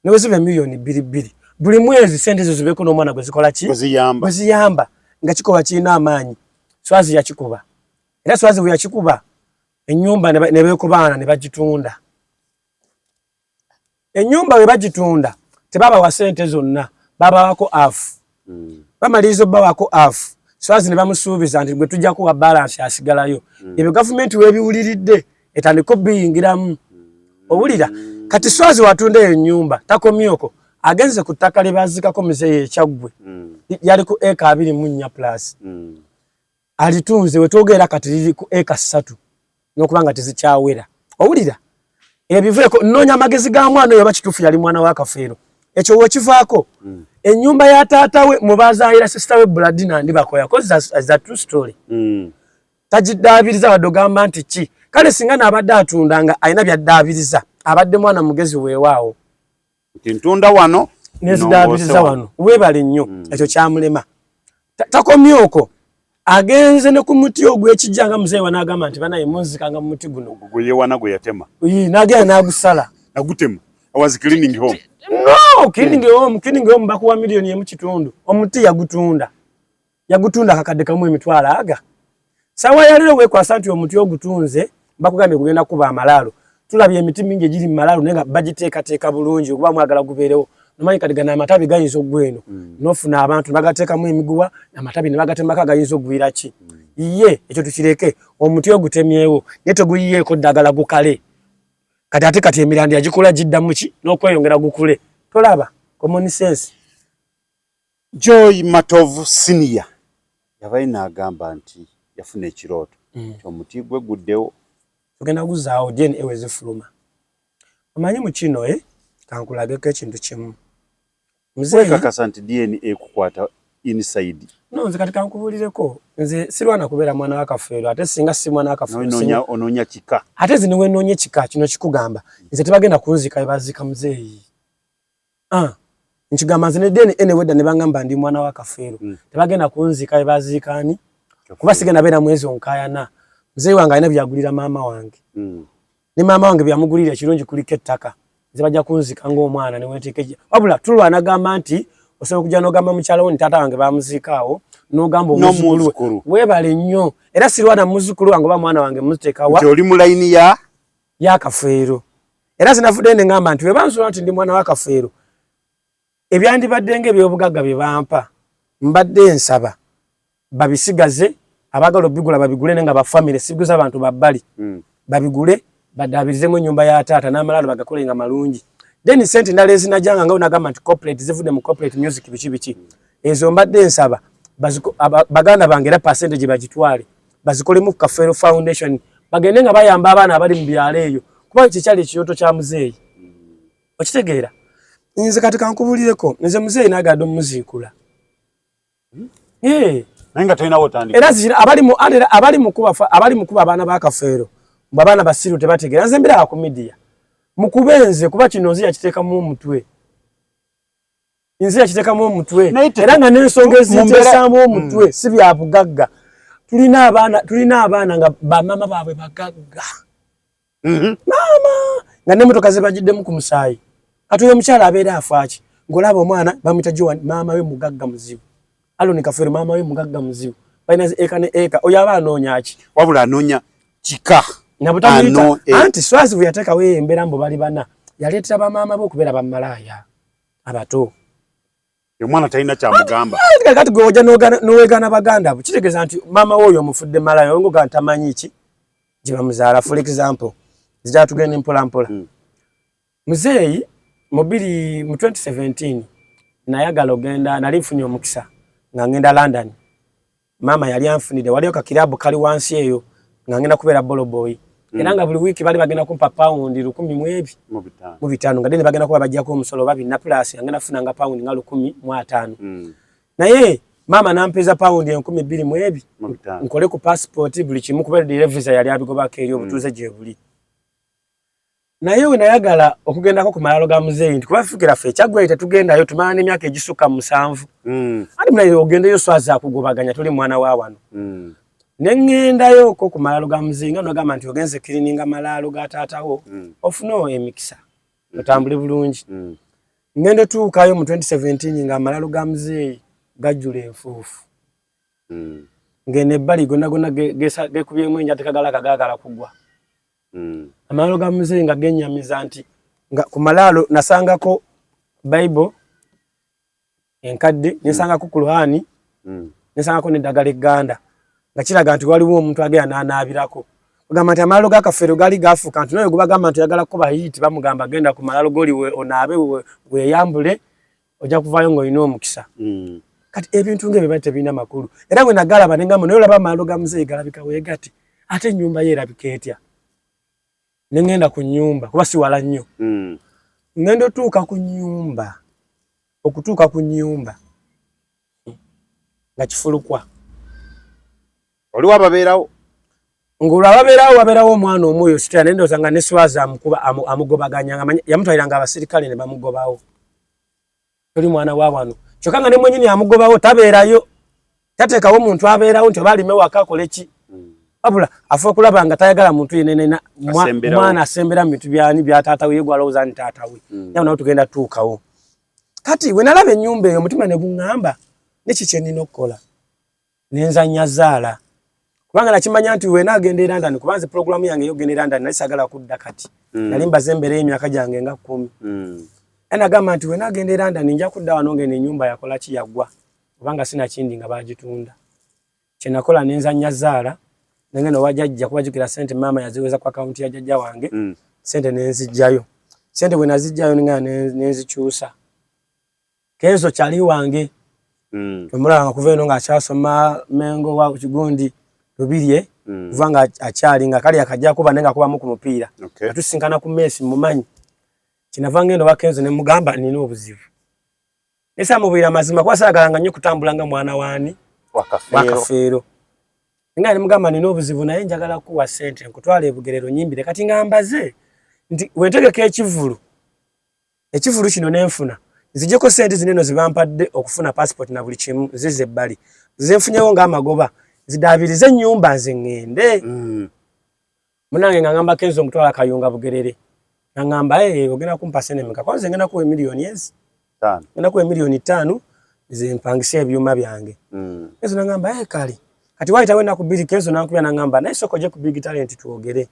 ne bwe ziba 2 million buli mwezi, sente ezo zibeeko n'omwana gwe zikola ki?" Bwe ziyamba. Bwe ziyamba nga kikolwa kirina amaanyi. Swazi yakikuba, era Swazi bwe yakikuba ennyumba ne beekubaana ne bagitunda. Ennyumba bwe bagitunda tebabawa sente zonna, babawako half. Bamaliriza obbawako half, Swazi ne bamusuubiza nti gwe tujja kuwa balance asigalayo. Ebyo gavumenti weebiwuliridde etandika obiyingiramu, owulira? Kati Swazi watunda eyo ennyumba takomyoko, agenze ku ttaka lye baazikako muzeeyi ekyaggwe, yali ku eka 24 plus, alitunze. Wetwogerera kati liri ku eka 3 n'okuba nga tezikyawera, owulira? Ebiveeko nnoonya amagezi ga mwana oyo oba kituufu yali mwana wa Kafeero. Ekyo wekivaako, ennyumba ya taata we mubazaayira sister we Buladina Ndibakoya, cause that's a true story, tagiddaabiriza wadde ogamba nti ki. Kale singa naabadde atunda nga alina byaddaabiriza, abadde mwana mugezi weewaawo. Nti ntunda wano. Nezidaabiriza wano, weebale nnyo. Ekyo kyamulema. Takomye okwo, agenze ne ku muti ogw'ekijja nga muzeeyi wanaagamba nti banaye munzikanga mu muti guno. Gwe yewana gwe yatema. Ii, n'agenda n'agusala. Nagutema. I was cleaning home. No, cleaning home, cleaning home bakuwa 1.5 million. Omuti yagutunda, yagutunda akakadde kamu emitwalo aga. Sawa ya leero weekwasa nti omuti ogutunze, bakugambye gugenda kuba amalaalo. Tulabye emiti mingi egiri mu malaalo naye nga bagiteekateeka bulungi okuba mwagala gubeerewo. Nomanyi kati gano amatabi gayinza okugwa eno, nofuna abantu bagateekamu emiguwa, amatabi ne bagatemako agayinza okugwira ki. Ye ekyo tukireke, omuti ogutemyewo naye teguyiyeeko ddagala gukale. Kati ate kati emirandi agikola gidda muki n'okweyongera gukule, tolaba common sense? Joy Matovu Senior yabaye n'agamba nti yafuna ekirooto nti omuti gwe guddewo. Tugenda guzaawo DNA we zifuluma. Omanyi mu kino, kankulageko ekintu kimu. Muzeeyi wekakasa nti DNA ekukwata inside? No, nze kati kankubuulireko, nze sirwana kubeera mwana wa Kafeero, ate singa si mwana wa Kafeero onoonya kika. Ate nze niwenoonya ekika kino kikugamba nze tebagenda kunziika we baziika muzeeyi. Ah, nkigamba nze ne DNA newedda ne bangamba ndi mwana wa Kafeero, tebagenda kunziika we baziika ani, kuba sigenda beera mwezi onkaayana. Muzeeyi wange alina byagulira maama wange, ne maama wange byamugulira ekirungi kuliko ettaka. Nze bajja kunziika ng'omwana newenteeka, wabula tulwana gamba nti osobola okujja n'ogamba mukyala wo nti taata wange bamuziika awo, n'ogamba omuzukulu we. Weebale nnyo, era sirwana muzzukulu wange oba mwana wange muteekawa. Nti oli mu layini ya ya Kafeero. Era zinavuddeyo ne ŋŋamba nti bwe banzuula nti ndi mwana wa Kafeero, ebyandibadde ng'ebyobugagga bye bampa mbadde nsaba babisigaze, abaagala obigula babigule, naye nga bafamire sibiguza abantu babbali. Babigule badaabirizemu ennyumba ya taata n'amalaalo bagakole nga malungi. Then sente endala ezinajanga nga onagamba nti corporate zivudde mu corporate music biki biki, ezo mbadde nsaba baganda bange era percentage bagitwale bazikolemu ku Kafeero Foundation, bagende nga bayamba abaana abali mu byalo eyo, kuba kikyali ekirooto kya muzeeyi. Okitegeera? Nze kati kankubulireko, nze muzeeyi nagadde omuziikula. Naye nga tolinawo otandika. Era zira abali mu era abali mu kuba abali mu kuba abaana ba Kafeero, mbu abaana basiru tebategeera. Nze mbiraba ku media, mukube nze, kuba kino nze yakiteekamu omutwe, nze yakiteekamu omutwe, era nga n'ensonga eziteesaamu omutwe si bya bugagga. Tulina abaana nga bamama baabwe bagagga, maama nga n'emmotoka zebagiddemu ku musaayi. Kati oyo omukyala abeera afaaki ng'olaba omwana bamuyita Joan, maama we mugagga muzibu, Alon Kafeero maama we mugagga muzibu, balina zi eka ne eka. Oyo aba anoonya ki? Wabula anoonya kika. Nabutamuyita anti Swazi bwe yateekawo eyo embeera mbu bali bana, yaleetera bamaama be okubeera bamalaaya abato. Omwana talina kyamugamba. Kati gwe ojja n'owegaana baganda bo, kitegeeza nti maama we oyo omufudde malaaya, oyo ngoga ntamanyi ki gye bamuzaala. For example, nzija tugenda mpola mpola. Muzeeyi mu bbiri mu 2017 nayagala ogenda, nali nfunye omukisa nga ngenda London. Maama yali anfunire, waliyo kakirabu kali wansi eyo, nga ngenda kubeera bellboy, era nga buli wiiki bali bagenda kumpa pawundi lukumi mu ebi mu 500, nga dene bagenda kuba bajjako omusolo oba bina plus, nga ngenda kufunanga pawundi nga 1050. Naye maama nampeeza pawundi 2000 mu ebi mu 500. Nkole ku passport, buli kimu, kuba era visa yali abigobako eri obutuuze gye buli. Naye we nayagala okugendako ku malaalo ga muzeeyi, nti kuba fikira ffe ekyaggwayo tetugendayo, tumala n'emyaka egisukka mu 7. Ati munaye ogendeyo, Swazi akugobaganya, toli mwana wa wano. Ne ŋŋendayoko ku malaalo ga muzeeyi, nga nagamba nti ogenze kirininga malaalo ga taatawo, ofune emikisa otambule bulungi. Ŋŋenda otuukayo mu 2017 nga amalaalo ga muzeeyi gajjula enfuufu, ng'eno ebbali gonna gonna gekubyemu enja, tekagala kagaagala kugwa. Amalaalo ga muzeeyi nga genyamiza, nti nga ku malaalo nasangako Bible enkadde, nesangako Kuluhani, nesangako n'eddagala egganda, nga kiraga nti waliwo omuntu agenda n'anaabirako. Ogamba nti amalaalo ga Kafeero gaali gafuuka nti naye gubagamba nti oyagala kuba hit, bamugamba genda ku malaalo goli onaabe, weeyambule, ojja kuvaayo ng'olina omukisa. Kati ebintu ng'ebyo biba tebirina makulu. Era bwe nagalaba ne ngamba, naye olaba amalaalo ga muzeeyi galabika weegati, ate ennyumba ye erabika etya? Ne ŋŋenda ku nnyumba, kuba si wala nnyo. Ŋŋenda otuuka ku nnyumba, okutuuka ku nnyumba nga kifulukwa. Oliwo ababeerawo? Ng'olwo ababeerawo, wabeerawo omwana omu oyo sitera, naye ndowooza nga ne Swazi amukuba amugobaganya, nga yamutwaliranga abasirikale ne bamugobawo, toli mwana wa wano. Kyokka nga ne mwenyini amugobawo tabeerayo, tateekawo muntu abeerawo nti oba alime waka akole ki, wabula afa okulaba nga tayagala muntu yenenena Asemberawo. Mwana asembera mu bintu byani bya taata we, ye gwalowooza nti taata we. Nawe nawe tugenda tutuukawo. Kati we nalaba ennyumba eyo, omutima ne guŋŋamba neki kye nnina okukola, nenzanya zaala, kubanga nakimanya nti wena agenda e London, kuba nze pulogulaamu yange ey'okugenda e London nali saagala kudda kati. Nali mbaze embeera y'emyaka gyange nga 10. Era nagamba nti wena agenda e London, nja kudda wano ngeno ennyumba yakola ki, yaggwa, kubanga sinakindi nga bagitunda. Kyenakola nenzanya zaala, nengenda owa jjajja, kuba jjukira sente maama yaziweza ku akawunti ya jjajja wange. Sente nenzijjayo, sente bwe nazijjayo nengenda nenzikyusa. Kenzo kyali wange, omulaba nga kuva eno ng'akyasoma Mengo wa kigundi Lubirye, kuva nga akyali nga kali akajja kuba naye nga kubamu ku mupiira. Atusinkana ku mess, mumanyi kinava ngenda owa Kenzo ne mugamba nina obuzibu, nesamubwira amazima, kuba saagalanga nnyo kutambula nga mwana waani. Wakafeero. Nga ne mugamba nina obuzibu, naye njagala kuwa ssente nkutwala ebugerero nyimbire. Kati nga mbaze nti wentegeka ekivulu, ekivulu kino nenfuna, nzijeko sente zino eno zibampadde okufuna passport na buli kimu, nzize ebbali zenfunyewo ng'amagoba, nzidaabirize ennyumba nze ŋŋende. Munange nga ngamba Kenzo ngutwala Kayunga Bugerere, nga hey, ogenda kumpa sente meka? Kwanza ngenda kuwa emiliyoni ezi, ngenda kuwa emiliyoni 5, nze mpangise ebyuma byange. Kenzo nangamba, hey, kale. Kati wayitawo ennaku 2, Kenzo nankubya nangamba, naye sooka ojje ku Big Talent twogere.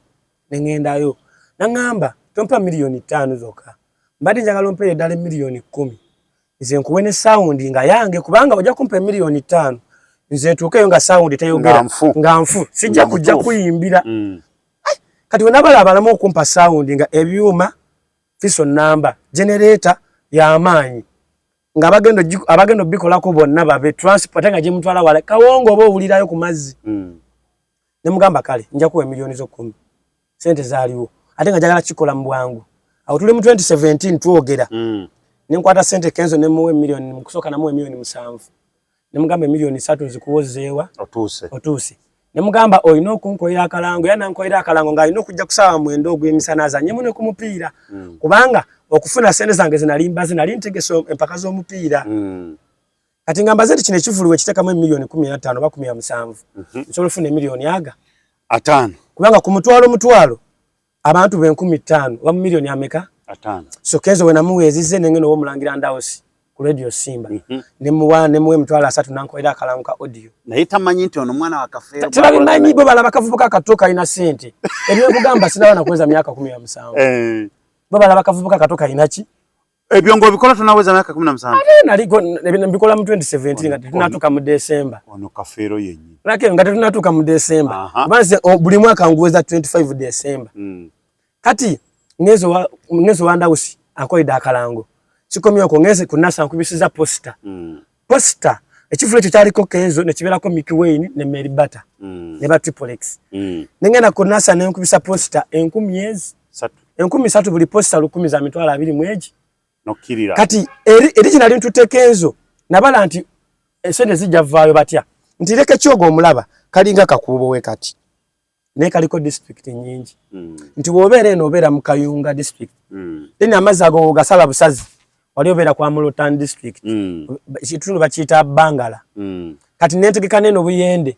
Neŋŋendayo, naŋŋamba tompa miliyoni 5 zokka, mbadde njagala ompeere eddala emiliyoni 10, nze nkuwe ne sound nga yange, kubanga ojja kumpa emiliyoni 5, nze ntuukeyo nga sound teyogera, nga nfu, sijja kujja kuyimbira. Kati wenabalabalamu okumpa sound nga ebyuma. Fiso namba generator y'amaanyi nga abagenda obikolako bonna babe transport nga gyemutwala wala kawongo oba owulirayo ku mazzi. Ne mugamba kale nja kuwa emiliyoni zo 10, sente zaaliwo ate nga njagala kikola mu bwangu. Awo tuli mu 2017 twogera. Ne nkwata sente Kenzo ne muwa emiliyoni, mu kusooka namuwa emiliyoni 7, ne mugamba emiliyoni 3 nzikuwozeewa. Otuuse. Otuuse. Ne mugamba olina okunkolera akalango, era nankolera akalango ng'alina okujja ku ssaawa 9 ogw'emisana azannyemu ne ku mupiira. Kubanga okufuna sente zange zinali mbaze, nali ntegese empaka z'omupiira. Kati nga mbaze nti kino ekivvulu we kiteekamu emiliyoni 15 oba 17, nsobola okufuna emiliyoni aga 5. Kubanga ku mutwalo mutwalo abantu be 5000 oba mu miliyoni ameka? 5. So Kenzo we namuwa ezize, nengenda ow'omulangira Ndawusi ku Radio Simba. Ne muwa emitwalo 30 nankolera akalango ka audio. Naye tamanyi nti ono mwana wa Kafeero. Tebabimanyi, bo balaba kavubuka kato kalina sente. Ebyenkugamba sinaba nakuweza myaka 17. Bo balaba kavubuka kato kalina ki? Ebyo ng'obikola tonaweza myaka 17? Ate naliko mbikola mu 2017 nga tetunatuuka mu December. Ono Kafeero yennyini. Lake nga tetunatuuka mu December. Kuba nze buli mwaka nguweza 25 December. Kati ngezo wa Ndawusi akoledde akalango. Sikomye okwo, ngenze ku Nasa nkubisiza poster. Poster ekivvulu ekyo kyaliko Kenzo ne kibeerako Mickey Wayne ne Mary Bata ne ba Triple X. Ne ngenda ku Nasa ne nkubisa poster 1000 ezi. 3. 3000, buli poster 1000 za 200,000 mu egi. Nokkirira. Kati eri gye nali ntutte Kenzo nabala nti esente zijja vaayo batya, nti leka ekyogo omulaba kalinga kakuubo we kati naye kaliko district nnyingi, nti bw'obeera eno obeera mu Kayunga district, then amazzi ago ogasala busazi wali obeera kwa Mulotan district, ekitundu bakiyita Bangala. Kati nentegeka neno Buyende,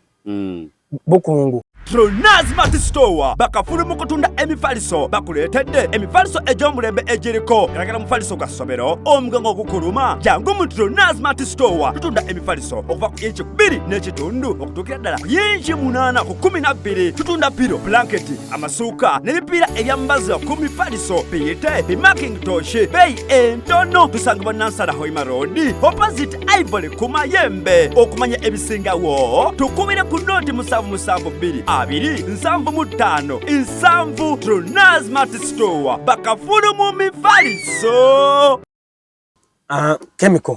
Bukungu. Tronaz Mart Store bakafulu mu kutunda emifaliso, bakuleetedde emifaliso egy'omulembe egiriko galagala. Mufaliso gwa ssomero, omugongo ogukuluma, jangu mu Tronaz Mart Store. Tutunda emifaliso okuva ku inchi 2.5 okutuukira ddala ku yinchi 8 ku 12. Tutunda pillow, blanketi, amasuuka n'ebipiira ebyambazibwa ku mifaliso, biyite bimakintosh, beeyi entono. Tusangibwa Nansana Hoima Road, opposite Ivory ku Mayembe. Okumanya ebisingawo tukubire ku 077 2 75 7. Tronaz Mart Store, bakafulu mu mifaliso. Chemical.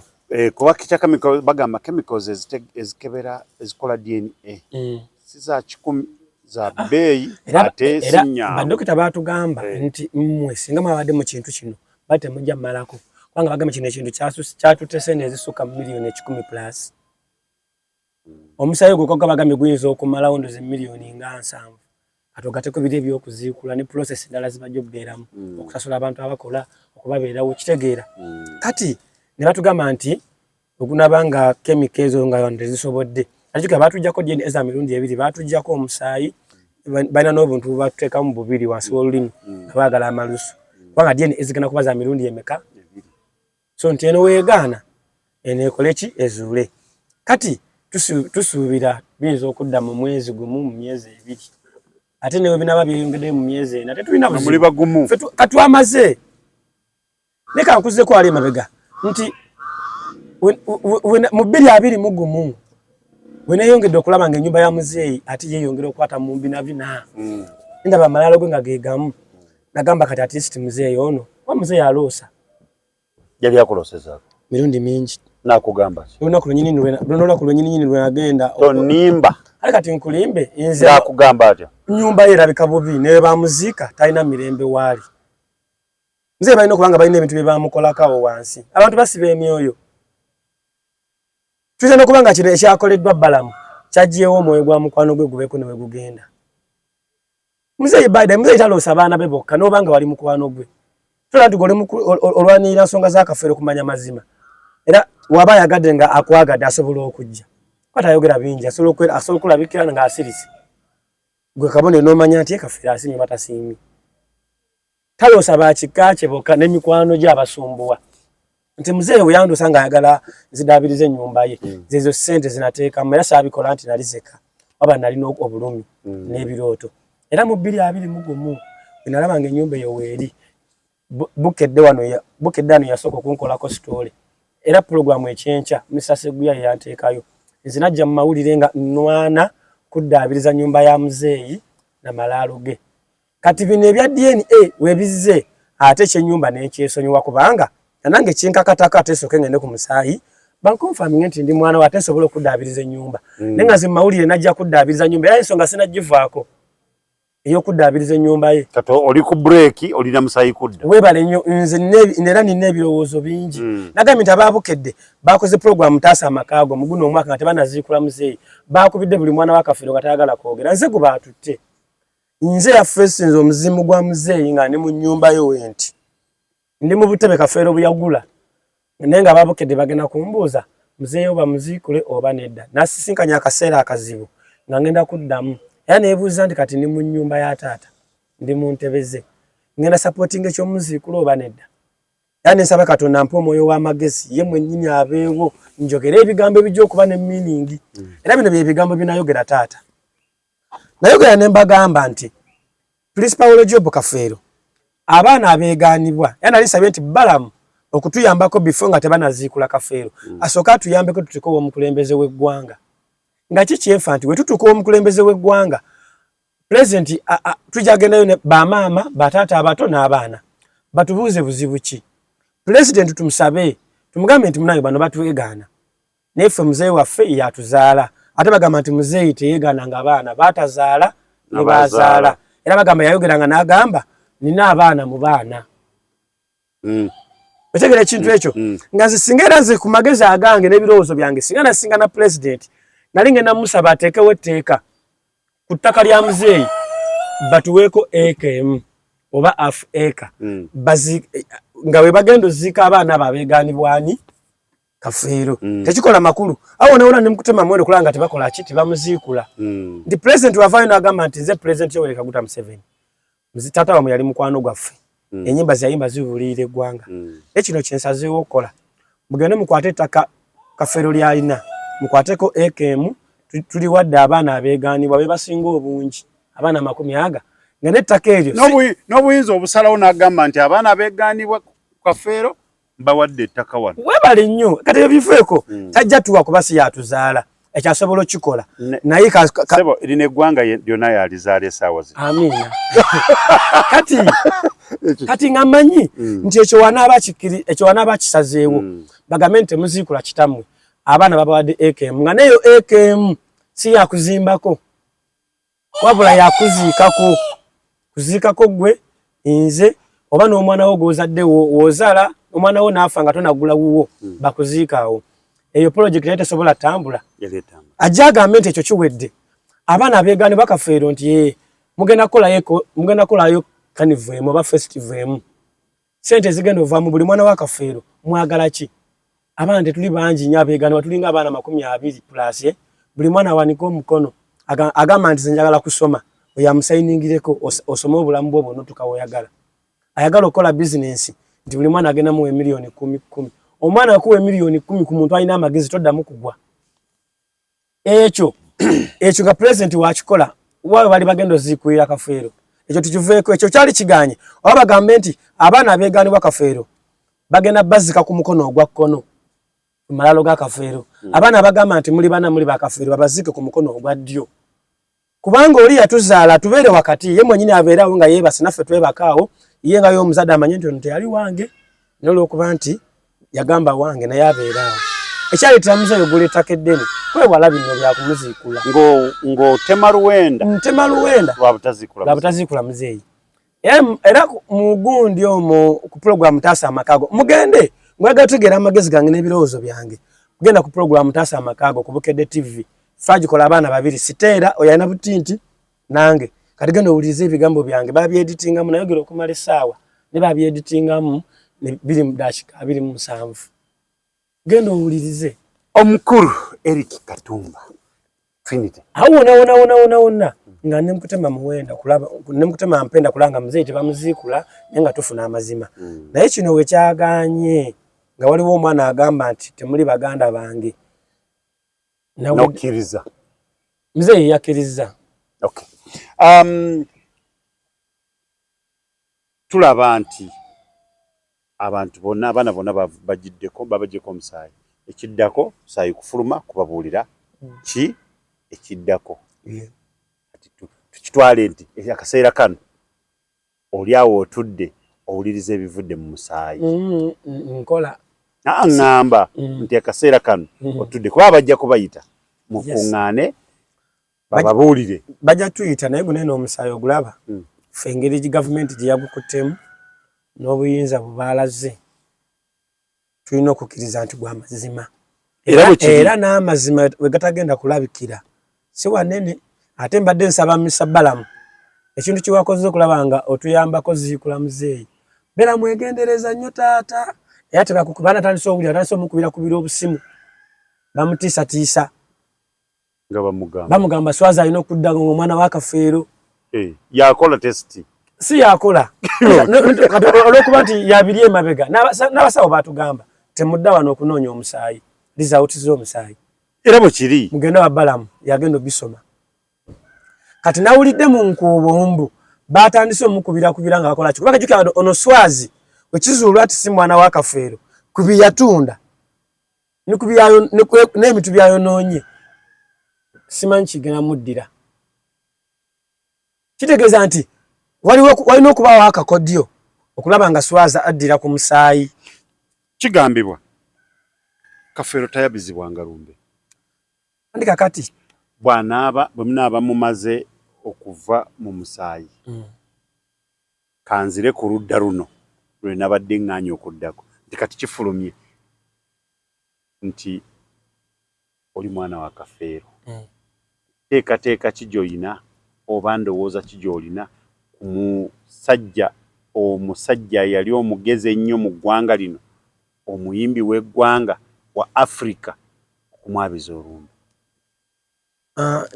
Kuba kikya chemical, bagamba chemicals ezikebera ezikola DNA si za 100, za bbeeyi ate era si nnyangu. Badokita batugamba nti mmwe singa mwabadde mu kintu kino bali temujja mmalako, kubanga bagamba kino ekintu kyatutte sente ezisukka mu miliyoni 100 plus. Omusaayi ogwo gwagga bagambye guyinza okumalawo ndoze miliyoni nga 70. Kati ogateko biri ebyokuziikula ne process endala zibajja okubeeramu, okusasula abantu abakola okubabeerawo, kitegeera. Kati ne batugamba nti ogunaba nga chemical ezo nga abantu tezisobodde. Ajjukira batuggyako DNA za mirundi ebiri, batuggyako omusaayi, balina n'obuntu bwebatuteekamu bubiri wansi w'olulimi nga baagala amalusu, kubanga DNA zigenda kuba za mirundi emeka? So nti eno weegaana eno ekole ki, ezuule. Kati tusuubira biyinza okudda mu mwezi gumu, mu myezi 2, ate newe binaaba byeyongeddeyo mu myezi 4, tetulina Nga muli bagumu. Ffe katwamaze. Naye kankuzzeko wali emabega nti mu 2021 we neeyongedde okulaba nga ennyumba ya muzeeyi ate yeeyongera okukwata mu mbinabina, ndaba amalalo ge nga geegamu, nagamba kati at least muzeeyi ono, kuba muzeeyi aloosa. Yali akulosezaako? Mirundi mingi. Nakugamba ki? Olunaku lwenyininyini lwe nagenda. Tonimba. Ale kati nkulimbe nze? Nakugamba atya? Nyumba ye erabika bubi, naye bamuziika talina mirembe waali. Nze balina okuba nga balina ebintu bye bamukolako awo wansi. Abantu basiba emyoyo. Tuyinza n'okuba nga kino ekyakoleddwa Balamu kyaggyewo omwoyo gwa mukwano gwe gubeeko ne we gugenda. Muzeeyi baida, muzeeyi taloosa abaana be bokka, n'oba nga wali mukwano gwe. Tola nti gwe olwanirira nsonga za Kafeero kumanya mazima. Era waba ayagadde nga akwagadde asobola okujja. Kuba tayogera bingi, asobola okulabikira ng'asirise. Gwe kabonero n'omanya nti ye Kafeero asiimye oba tasiimye. Taloosa ba kika kye bokka, n'emikwano gye abasumbuwa. Nti muzeeyi bwe yanduusa ng'ayagala nzidaabirize ennyumba ye, zezo ssente zinateekamu, era saabikola nti nali zeka, waba nalina obulumi n'ebirooto. Era mu 2021 bwe nalaba ng'ennyumba eyo weeri, Bukedde wano Bukedde wano yasooka okunkolako story, era pulogulaamu ekyenkya Mr Seguya ye yanteekayo. Nze najja mu mawulire nga nnwana kuddaabiriza nnyumba ya muzeeyi na malaalo ge. Kati bino ebya DNA webizze, Ate ekyenyumba nenkyesonyiwa kubanga nange kinkakatako, ate nsooke ngende ku musaayi bankonfaminge nti ndi mwana we, ate nsobola okuddaabiriza ennyumba. Naye nga nze mu mawulire najja kuddaabiriza nnyumba, era ensonga sinagivaako ey'okuddaabiriza ennyumba ye. Kati oli ku break, olina musaayi kudda. Weebale nnyo. Nze era nina ebirowoozo bingi. Nagambye nti abaabukedde bakoze pulogulaamu Taasa Amakaago mu guno omwaka nga tebanaziikula muzeeyi, baakubidde buli mwana wa Kafeero nga tayagala kwogera. Nze gwe baatutte, nze yafesinze omuzimu gwa muzeeyi nga ndi mu nnyumba yo wenti ndi mu butebe Kafeero buyagula, naye nga babukedde bagenda kumbuuza muzeeyi oba muziikule oba nedda. Nasisinkanya akaseera akazibu nga ngenda kuddamu, era neebuuza nti kati ndi mu nnyumba ya taata, ndi mu ntebe ze, ngenda supportinga ekyomuziikula oba nedda? Era nensaba Katonda mpa omwoyo w'amagezi, ye mwennyini abeewo, njogere ebigambo ebijja okuba ne meaning. Era bino bye bigambo bye taata nayogera ne mbagamba nti Principal Job Kafeero, abaana abeegaanibwa, era nali nsabye nti Balamu okutuyambako before nga tebanaziikula Kafeero, asooke atuyambeko tutuuke omukulembeze w'eggwanga. Nga kikyenfa nti we tutuuka omukulembeze w'eggwanga, pulezidenti, tujja gendayo ne bamaama, bataata abato n'abaana, batubuuze buzibu ki. Pulezidenti tumusabe, tumugambe nti munange, bano batwegaana, naye ffe muzeeyi waffe yatuzaala. Ate bagamba nti muzeeyi teyeegaananga abaana batazaala ne bazaala, era bagamba yayogeranga n'agamba nina abaana mu baana. Otegera ekintu ekyo? Nga nze singa, era nze ku magezi agange n'ebirowoozo byange, singa nasinga na pulezidenti, nali ngenda musaba ateekewo etteeka ku ttaka lya muzeeyi, batuweeko eka emu oba half eka, nga bwe bagenda oziika abaana abo abeegaanibwani Kafeero. Tekikola makulu awo nawona ne mukutema mwendo kulanga nga tebakola ki, tebamuziikula. Nti pulezidenti wavaayo n'agamba nti nze Pulezidenti Yoweri Kaguta Museveni, taata wamwe yali mukwano gwaffe, enyimba zeyayimba zibuulirira eggwanga, naye kino kyensazeewo okukola, mugende mukwate ettaka Kafeero lyalina, mukwateko eka emu, tuliwadde abaana abeegaanibwa be basinga obungi, abaana 20 aga, nga n'ettaka eryo N'obuyinza obusalawo n'agamba nti abaana abeegaanibwa Kafeero mbawadde ettaka wano. Webale nnyo. Kati ebifeeko tajja tuwa kuba si yatuzaala, ekyo asobola okukikola, naye Sebo, lino eggwanga lyonna yalizaala essaawa zino. Amiina. Kati nga mmanyi nti ekyo wanaaba kikiri, ekyo wanaaba kisazeewo, bagambe nti temuziikula kitammwe, abaana babawadde eka emu, nga neyo eka emu si yakuzimbako wabula yakuziikako, kuziikako gwe, nze oba n'omwana wo gw'ozadde. W'ozaala omwana wo n'afa nga tonagula wuwo, bakuziikaawo. Eyo project naye tesobola tambula. Ajja agambe nti ekyo kiwedde, abaana abeegaani bakafeero nti ee, mugenda kukolayo, mugenda kukolayo carnival emu oba festival emu, sente ezigenda ovaamu buli mwana wa Kafeero. Mwagala ki? Abaana tetuli bangi nnyo abeegaanibwa, tulinga abaana 20 plus, eh? Buli mwana awanike omukono agamba nti nze njagala kusoma, oyo amusayiningireko, osome obulamu bwo bwonna otuuka w'oyagala. Ayagala okukola bizinensi, nti buli mwana agenda muwa emiliyoni 10 10. Omwana akuwa emiliyoni 10, ku muntu alina amagezi toddamu kugwa. Ekyo nga pulezidenti wakikola, waawe bali bagenda oziikulira Kafeero, ekyo tukiveeko, ekyo kyali kiganye. Oba bagambe nti abaana abeegaanibwa Kafeero bagenda bazika ku mukono ogwa kkono ku malalo ga Kafeero. Abaana abagamba nti muli bana muli bakafeero babazike ku mukono ogwa ddyo, kubanga oli yatuzaala, tubeere wakati, ye mwenyini abeerawo nga yeebase naffe twebakaawo, ye nga y'omuzadde amanye nti ono teyali wange, naye olw'okuba nti yagamba wange, naye abeeraawo. Ekyaleetera muzeeyo ogula ettaka eddene kwewala bino byakumuziikula. Ng'otema luwenda. Ntema luwenda lwa butaziikula muzeeyi. Era mu gundi omwo ku pulogulaamu Taasa Amakaago, mugende mwagala tutegeera amagezi gange n'ebirowoozo byange, genda ku pulogulaamu Taasa Amakaago ku Bukedde TV, twagikola abaana babiri, Siteera oyo alina butinti nange. Kati genda owulirize ebigambo byange, babyeditingamu, nayogera okumala essaawa ne babyeditingamu biri mu dakiika 27. Genda owulirize. Omukulu Eric Katumba Trinity. Awo wona wona wona wona wona nga ne mukutema muwenda kulaba ne mukutema mpenda kulanga muzeeyi tebamuziikula, naye nga tufuna amazima. Naye kino we kyaganye nga waliwo omwana agamba nti temuli baganda bange. Nokkiriza. Muzeeyi yakkiriza. Okay. Tulaba nti abantu bonna, abaana bonna bagiddeko, babagyeko omusaayi. Ekiddako musaayi kufuluma kubabuulira ki ekiddako. Kati tukitwale nti akaseera kano oli awo otudde. Owuliriza ebivudde mu musaayi. Nkola. Ŋŋamba nti akaseera kano otudde kuba bajja kubayita mukuŋŋaane bababuulire. Bajja tuyita, naye gunene omusaayi ogulaba, ffe engeri gavumenti gye yagukuttemu n'obuyinza bwe baalaze, tulina okukkiriza nti gwa mazima. Era n'amazima we gatagenda kulabikira si wanene. Ate mbadde nsaba Mr. Balamu, ekintu kyewakoze okulaba nga otuyambako ziikula muzeeyi, beera mwegendereza nnyo taata. Era tebakukuba, natandise owulira atandise omukubira kubira obusimu, bamutiisatiisa. Nga bamugamba? Bamugamba Swazi alina okudda nga omwana wa Kafeero. Eh, yakola test? Si yakola, olwokuba nti yabiri emabega n'abasawo batugamba temudda wano okunoonya omusaayi, results z'omusaayi. Era bwe kiri. Mugenda wa Balamu yagenda obisoma. Kati nawulidde mu nkuubo mbu batandise omukubirakubira nga bakola ki, kuba kajjukira ono Swazi wekizuulwa ati si mwana wa Kafeero, ku bye yatunda n'ebintu byayonoonye, simanyi kigenda muddira. Kitegeeza nti walina okubaawo akakodyo okulaba nga Swaza addira ku musaayi. Kigambibwa Kafeero tayabizibwanga lumbe. Andi kakati Bw'anaaba, bwe munaaba mumaze okuva mu musaayi, kanzire ku ludda luno lwe nabadde ŋŋaanye okuddako, nti kati kifulumye nti oli mwana wa Kafeero, teekateeka ki gy'olina oba ndowooza ki gy'olina ku musajja, omusajja eyali omugezi ennyo mu ggwanga lino, omuyimbi w'eggwanga wa Africa, okumwabiza olumbe?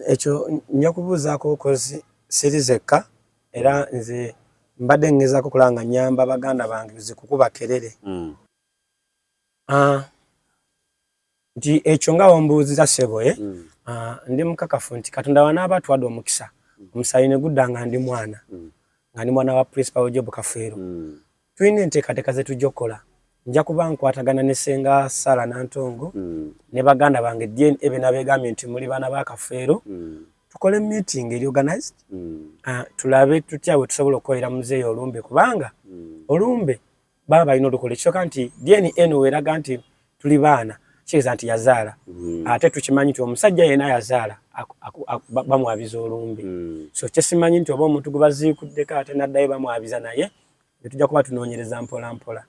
Ekyo nja kubuuzaako kozi siri zekka, era nze mbadde ngezaako okulaba nga nyamba baganda bange zikukuba kerere. Nti ekyo nga wombuuziza ssebo, eh? Ndi mukakafu nti Katonda wanaaba atuwadde omukisa, omusaayi ne gudda nga ndi mwana, nga ndi mwana wa Principal Job Kafeero, tulina enteekateeka ze tujja okukola. Nja kuba nkwatagana ne Ssenga Sara Nantongo ne baganda bange DNA be nabeegambye nti muli baana ba Kafeero, tukole meeting eri organized, tulabe tutya bwe tusobola okukolera muzeeyi olumbe, kubanga olumbe baba balina olukola. Ekisooka nti DNA eno weraga nti tuli baana, kitegeeza nti yazaala, ate tukimanyi nti omusajja yenna yazaala bamwabiza olumbe. So kyesimanyi nti oba omuntu gwe baziikuddeko ate naddayo bamwabiza, naye tujja kuba tunoonyereza mpola mpola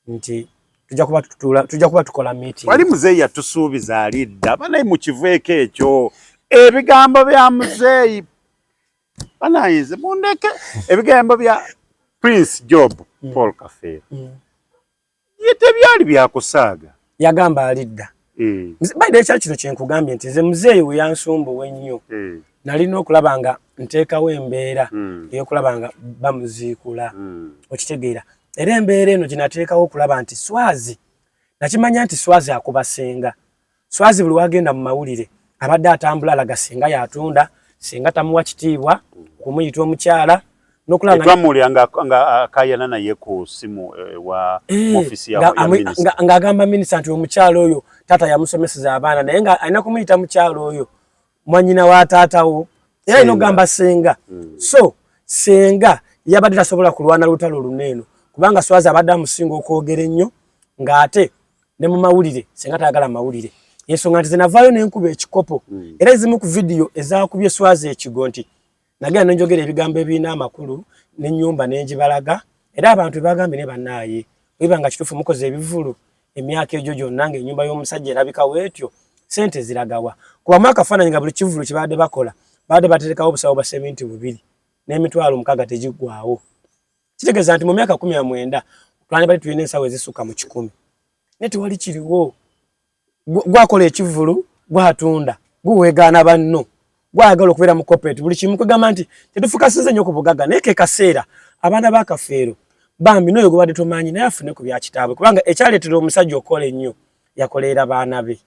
nti tujja kuba tutuula, tujja kuba tukola meeting. Wali muzeeyi yatusuubiza alidda banaye mukiveeko ekyo. Ebigambo bya muzeeyi banayinze mundeke, ebigambo bya Prince Job Paul Kafeero ye tebyali byakusaaga. Yagamba alidda. Baide ekyali kino kyenkugambye nti nze muzeeyi we yansumbuwa ennyo, nalina okulaba nga nteekawo embeera ey'okulaba nga bamuziikula. Okitegeera? Era embeera eno gyenateekawo okulaba nti Swazi, nakimanya nti Swazi akuba senga. Swazi buli wagenda mu mawulire abadde atambula alaga senga yatunda, senga tamuwa kitiibwa okumuyita omukyala. Twamuwulira nga akayana naye ku simu wa ofisi ya minisita. Ng'agamba minisita nti omukyala oyo taata yamusomeseza abaana, naye nga alina kumuyita mukyala oyo mwanyina wa taatawo, era alina okugamba senga. So senga yabadde tasobola kulwana lutalo luno eno, kubanga Swazi abadde amusinga okwogera ennyo, ng'ate ne mu mawulire senga tayagala mawulire. Ensonga nti zenavaayo nenkuba ekikopo, era ezimu ku vidiyo ezakubye Swazi ekigo, nti nagenda nenjogera ebigambo ebirina amakulu n'ennyumba nenjibalaga, era abantu bagambye ne bannaaye weba nga kituufu mukoze ebivulu emyaka egyo gyonna ng'ennyumba y'omusajja erabika weetyo, sente ziragawa? Kubamu akafaananyi nga buli kivulu kye babadde bakola babadde baterekawo obusawo bwa seminti bubiri n'600,000 tegiggwawo. Kitegeeza nti mu myaka 19 twandibadde tulina ensawo ezisukka mu 100, naye tewali kiriwo. Gwakola ekivulu, gwatunda, guweegaana banno, gwayagala okubeera mu corporate buli kimu. Kwegamba nti tetufukasize nnyo ku bugagga, naye ke kaseera abaana ba Kafeero bambi n'oyo gwebadde tomanyi naye afune ku bya kitaabwe, kubanga ekyaleetera omusajja okukola ennyo yakoleera baana be,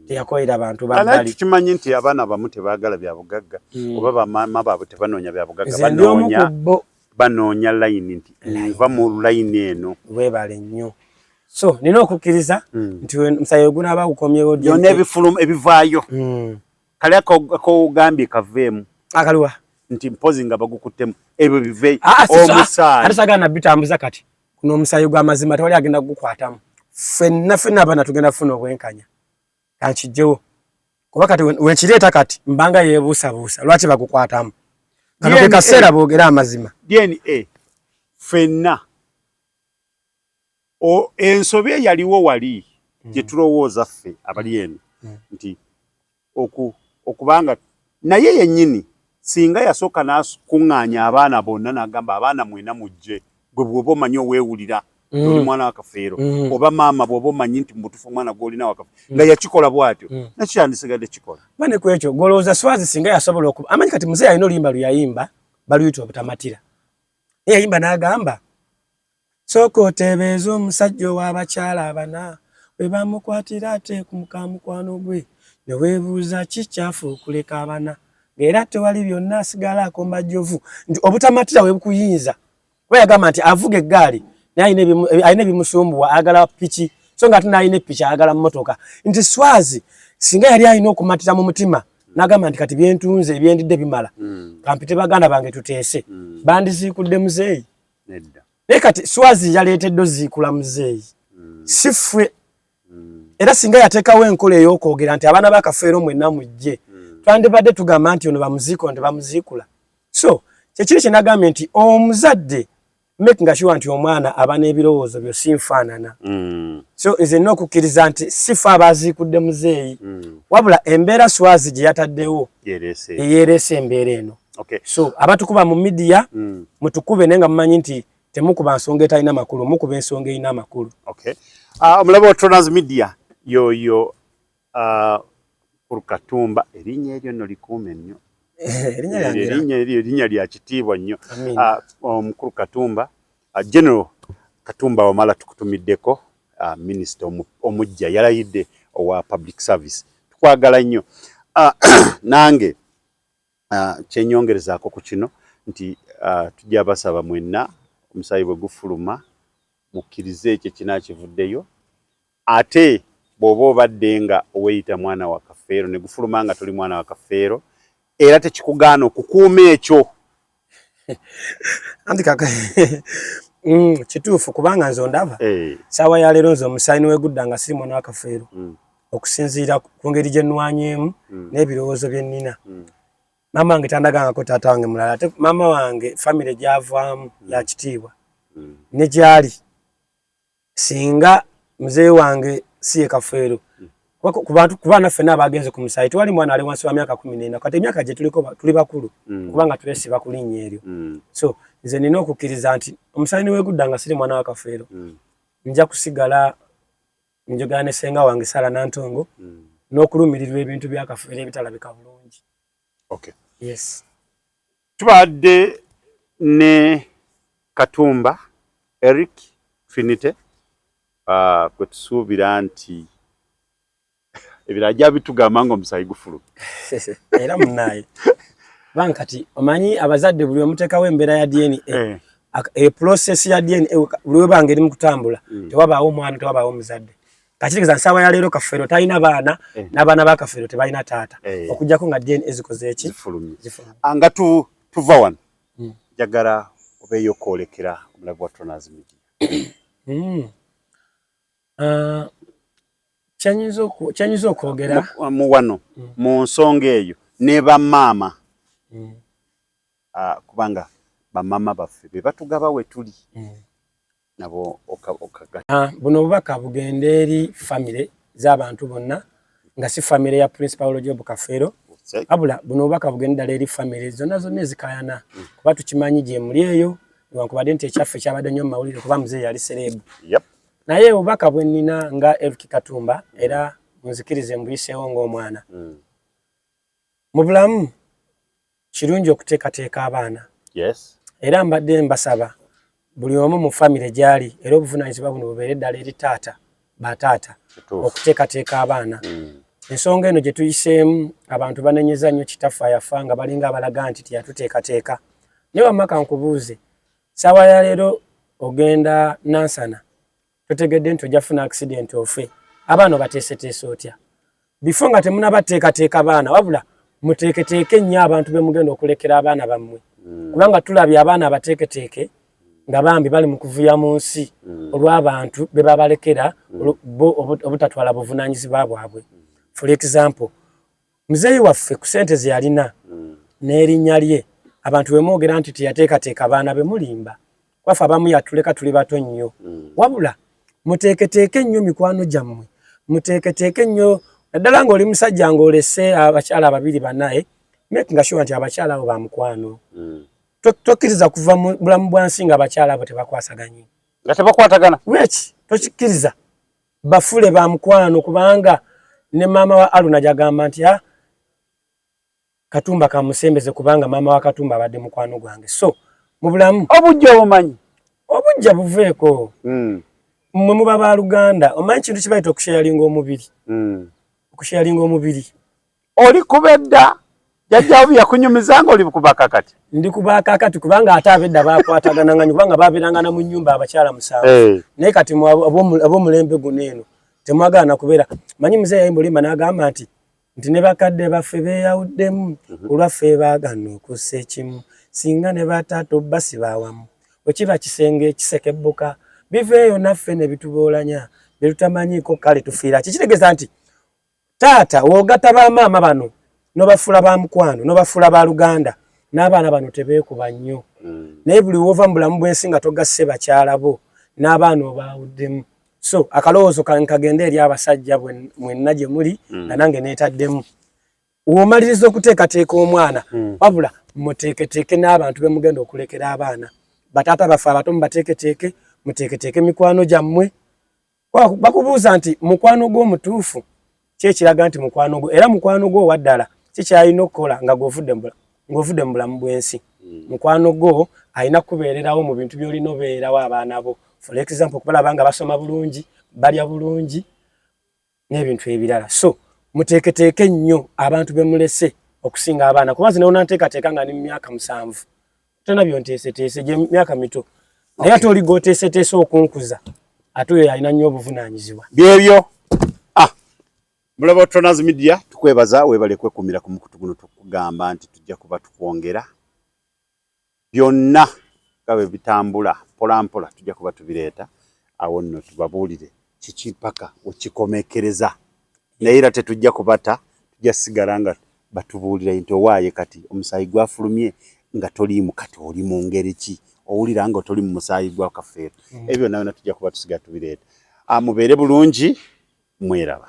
teyakolera bantu babbali. Tukimanyi nti abaana bamu tebaagala bya bugagga, oba bamaama baabwe tebanoonya bya bugagga. Nze ndi omu ku bo. Banoonya layini nti nva mu layini eno. Weebale nnyo. So nina okukkiriza nti omusaayi ogunaaba gukomyewo byonna ebifuluma ebivaayo, kale akogambye kaveemu. Akaliwa? Nti mpozi nga bagukuttemu ebyo bive ah, ah, omusaayi. Ate sagala nabitambuza kati kuno omusaayi gw'amazima tewali agenda kugukwatamu. Ffenna ffenna abaana tugenda kufuna obwenkanya. Kankijjewo kuba kati wenkireeta kati mbanga yeebuusabuusa lwaki bagukwatamu. Kano ke kaseera boogere amazima. DNA ffenna ensobi eyaliwo wali gye tulowooza ffe abali eno nti okubanga naye yennyini singa yasooka n'akuŋŋaanya abaana bonna n'agamba abaana mwena mujje, gwe bw'oba omanyi oweewulira oli mwana wa Kafeero oba maama bw'oba omanyi nti mubutuufu omwana gw'olina wa Kafeero, nga yakikola bw'atyo nakyo yandisigadde kikola. Bane ku ekyo gw'olowooza Swazi singa yasobola okuba amanyi kati muzeeyi alina oluyimba lwe yayimba baluyita obutamatira, naye yayimba n'agamba sooka oteebeeze omusajja ow'abakyala abana we bamukwatira ate ku muka mukwano gwe ne weebuuza ki kyafa okuleka abana ng'era tewali byonna asigala akomba jjovu, nti obutamatira we bukuyinza kuba yagamba nti avuga eggaali naye alina ebimusumbuwa ayagala piki so nga ate n'alina epiki ayagala mmotoka, nti Swazi singa yali alina okumatira mu mutima n'agamba nti kati byentunze ebyendidde bimala kampite baganda bange tuteese, bandiziikudde muzeeyi. Naye kati Swazi yaleetedde oziikula muzeeyi si ffe. Era singa yateekawo enkola ey'okwogera nti abaana ba Kafeero mwenna mujje, twandibadde tugamba nti ono bamuziikula nti bamuziikula. So kyekiri kye nagambye nti omuzadde making sure nti omwana aba n'ebirowoozo byo si nfaanana. So nze nina okukkiriza nti si ffe abaziikudde muzeeyi, wabula embeera Swazi gye yataddewo eyeereese embeera eno. So abatukuba mu media mutukube, naye nga mumanyi nti temukuba nsonga etalina makulu, mukuba ensonga erina amakulu. Omulabe wa Tronas Media yoyo Mukulu Katumba, erinnya eryo nno likuume nnyo. Erinnya eryo erinnya lya kitiibwa nnyo. Omukulu Katumba, General Katumba Wamala, tukutumiddeko minisita omujja yalayidde owa public service, tukwagala nnyo. Nange kyenyongerezaako ku kino nti tujja basaba mwenna omusaayi bwe gufuluma mukkirize ekyo ekinaakivuddeyo, ate bw'oba obadde nga weeyita mwana wa Kafeero ne gufuluma nga toli mwana wa Kafeero, era tekikugaana okukuuma ekyo. Anti kaka kituufu kubanga nze ondaba saawa ya leero nze omusaayi niwegudda nga siri mwana wa Kafeero, okusinziira ku ngeri gye nnwanyeemu n'ebirowoozo bye nnina. Maama wange tandagangako taata wange mulala, ate maama wange famire gy'avaamu ya kitiibwa ne gy'ali. Singa muzeeyi wange si ye Kafeero, ku baana ffenna abagenze ku musaayi tewali mwana ali wansi wa myaka 14. Kati emyaka gye tuliko tuli bakulu kubanga twesiba ku linnya eryo. So nze nina okukkiriza nti omusaayi niwegudda nga siri mwana wa Kafeero, nja kusigala njogera ne ssenga wange Sara Nantongo n'okulumirirwa ebintu bya Kafeero ebitalabika bulungi. Yes. Tubadde ne Katumba Eric Trinity, gwe tusuubira nti ebirala gyabitugamba nga omusaayi gufuluma. Era munaaye banga kati omanyi abazadde buli omuteekawo embeera ya DNA, process ya DNA buli webanga eri mu kutambula, tewabaawo omwana, tewabaawo omuzadde. Kakitegeeza nsaawa ya leero Kafeero talina baana, n'abaana ba Kafeero tebalina taata, okuggyako nga DNA zikoze eki? Zifulumye. Nga tuva wano, njagala obeeyo kwolekera omulabi wa Tronas Media. Kyenyinza okwogera mu wano mu nsonga eyo ne bamaama, kubanga bamaama baffe be batugaba we tuli nabo. Buno obubaka bugende eri famire z'abantu bonna, nga si famire ya Prince Paulo Job Kafeero, wabula buno obubaka bugende ddala eri famire zonna zonna ezikaayana, kuba tukimanyi gye muli eyo, newankubadde nti ekyaffe kyabadde nnyo mu mawulire kuba muzeeyi yali celeb. Naye obubaka bwe nnina nga Eric Katumba, era munzikirize mbuyiseewo ng'omwana mu bulamu, kirungi okuteekateeka abaana. Era mbadde mbasaba buli omu mu famire gy'ali, era obuvunaanyizibwa buno bubeere ddala eri taata, bataata, okuteekateeka abaana. Ensonga eno gye tuyiseemu, abantu banenyeza nnyo kitaffe ayafa nga balinga abalaga nti teyatuteekateeka. Naye wamma kankubuuze, saawa ya leero ogenda Nansana, totegedde nti ojja kufuna accident ofe, abaana obateeseteese otya? Before nga temunabateekateeka baana, wabula Muteeketeeke nnyo abantu be mugenda okulekera abaana bammwe, kubanga tulabye abaana abateeketeeke nga bambi bali mu kuvuya mu nsi olw'abantu be babalekera bo obutatwala buvunaanyizibwa bwabwe. For example, muzeeyi waffe ku ssente ze yalina n'erinnya lye, abantu bwe mwogera nti teyateekateeka baana be, mulimba. Kwaffe abamu yatuleka tuli bato nnyo. Wabula muteeketeeke nnyo mikwano gyammwe, muteeketeeke nnyo, naddala ng'oli musajja ng'olese abakyala ababiri banaye, making sure nti abakyala abo ba mukwano. Tokkiriza kuva mu bulamu bwa nsi nga abakyala abo tebakwasaganye. Nga tebakwatagana. Weki tokikkiriza, bafule ba mukwano, kubanga ne maama wa Aluna gyagamba nti ah, Katumba kamusembeze, kubanga maama wa Katumba abadde mukwano gwange. So mu bulamu Obujja obumanyi. Obujja buveeko. Mmwe muba baluganda. Omanyi kintu kibayita okusharinga omubiri? Okusharinga omubiri. Oli kubedda jjajjawo bye yakunyumiza nga oli kubaka kati. Ndi kubaaka kati, kubanga ate abedda bakwatagananga nnyo, kubanga babeeranga mu nnyumba abakyala 7. Naye kati ab'omulembe guno eno temwagala nakubeera. Manyi muzeeyi yayimba olimba n'agamba nti ne bakadde baffe beeyawuddemu olwaffe baagana okussa ekimu, singa ne bataata obbasiba awamu, wekiba kisenge ekisekebbuka biveeyo naffe ne bituboolanya bye tutamanyiiko, kale tufiira. Kikitegeeza nti taata w'ogatta bamaama bano n'obafuula ba mukwano, n'obafuula ba luganda, n'abaana bano tebeekuba nnyo. Naye buli wova mu bulamu bw'ensi nga togasse bakyala bo n'abaana, obaawuddemu. So akalowoozo kange kagende eri abasajja mwenna gye muli, nga nange neetaddemu. W'omaliriza okuteekateeka omwana, wabula muteeketeeke n'abantu be mugenda okulekera abaana. Bataata baffe abato mubateeketeeke, muteeketeeke mikwano gyammwe. Bakubuuza nti mukwano gwo omutuufu kyekiraga nti mukwano gwo, era mukwano gwo owaddala kikyalina okukola nga ng'ovudde mu bulamu bw'ensi. Mukwano gwo alina kubeererawo mu bintu by'olina obeererawo abaana bo, for example okubalaba nga basoma bulungi, balya bulungi n'ebintu ebirala. So muteeketeeke nnyo abantu be mulese okusinga abaana, kuba nze newona nteekateeka nga ndi mu myaka 7, tona byonteeseteese gye myaka mito, naye ate oli g'oteeseteese okunkuza, ate oyo alina nnyo obuvunaanyizibwa. Byebyo. Ah, mulaba Tronas Media tukwebaza, webale kwekumira ku mukutu guno. Tukugamba nti tujja kuba tukwongera byonna nga bwe bitambula mpola mpola, tujja kuba tubireeta awo nno tubabuulire kiki paka wekikomekereza. Naye era tetujja kubata, tujja sigala nga batubuulira nti owaaye kati omusaayi gwafulumye nga toliimu, kati oli mu ngeri ki owulira nga toli mu musaayi gwa Kafeero. Ebyo byonna byonna tujja kuba tusigala tubireeta. Ah, mubeere bulungi, mweraba.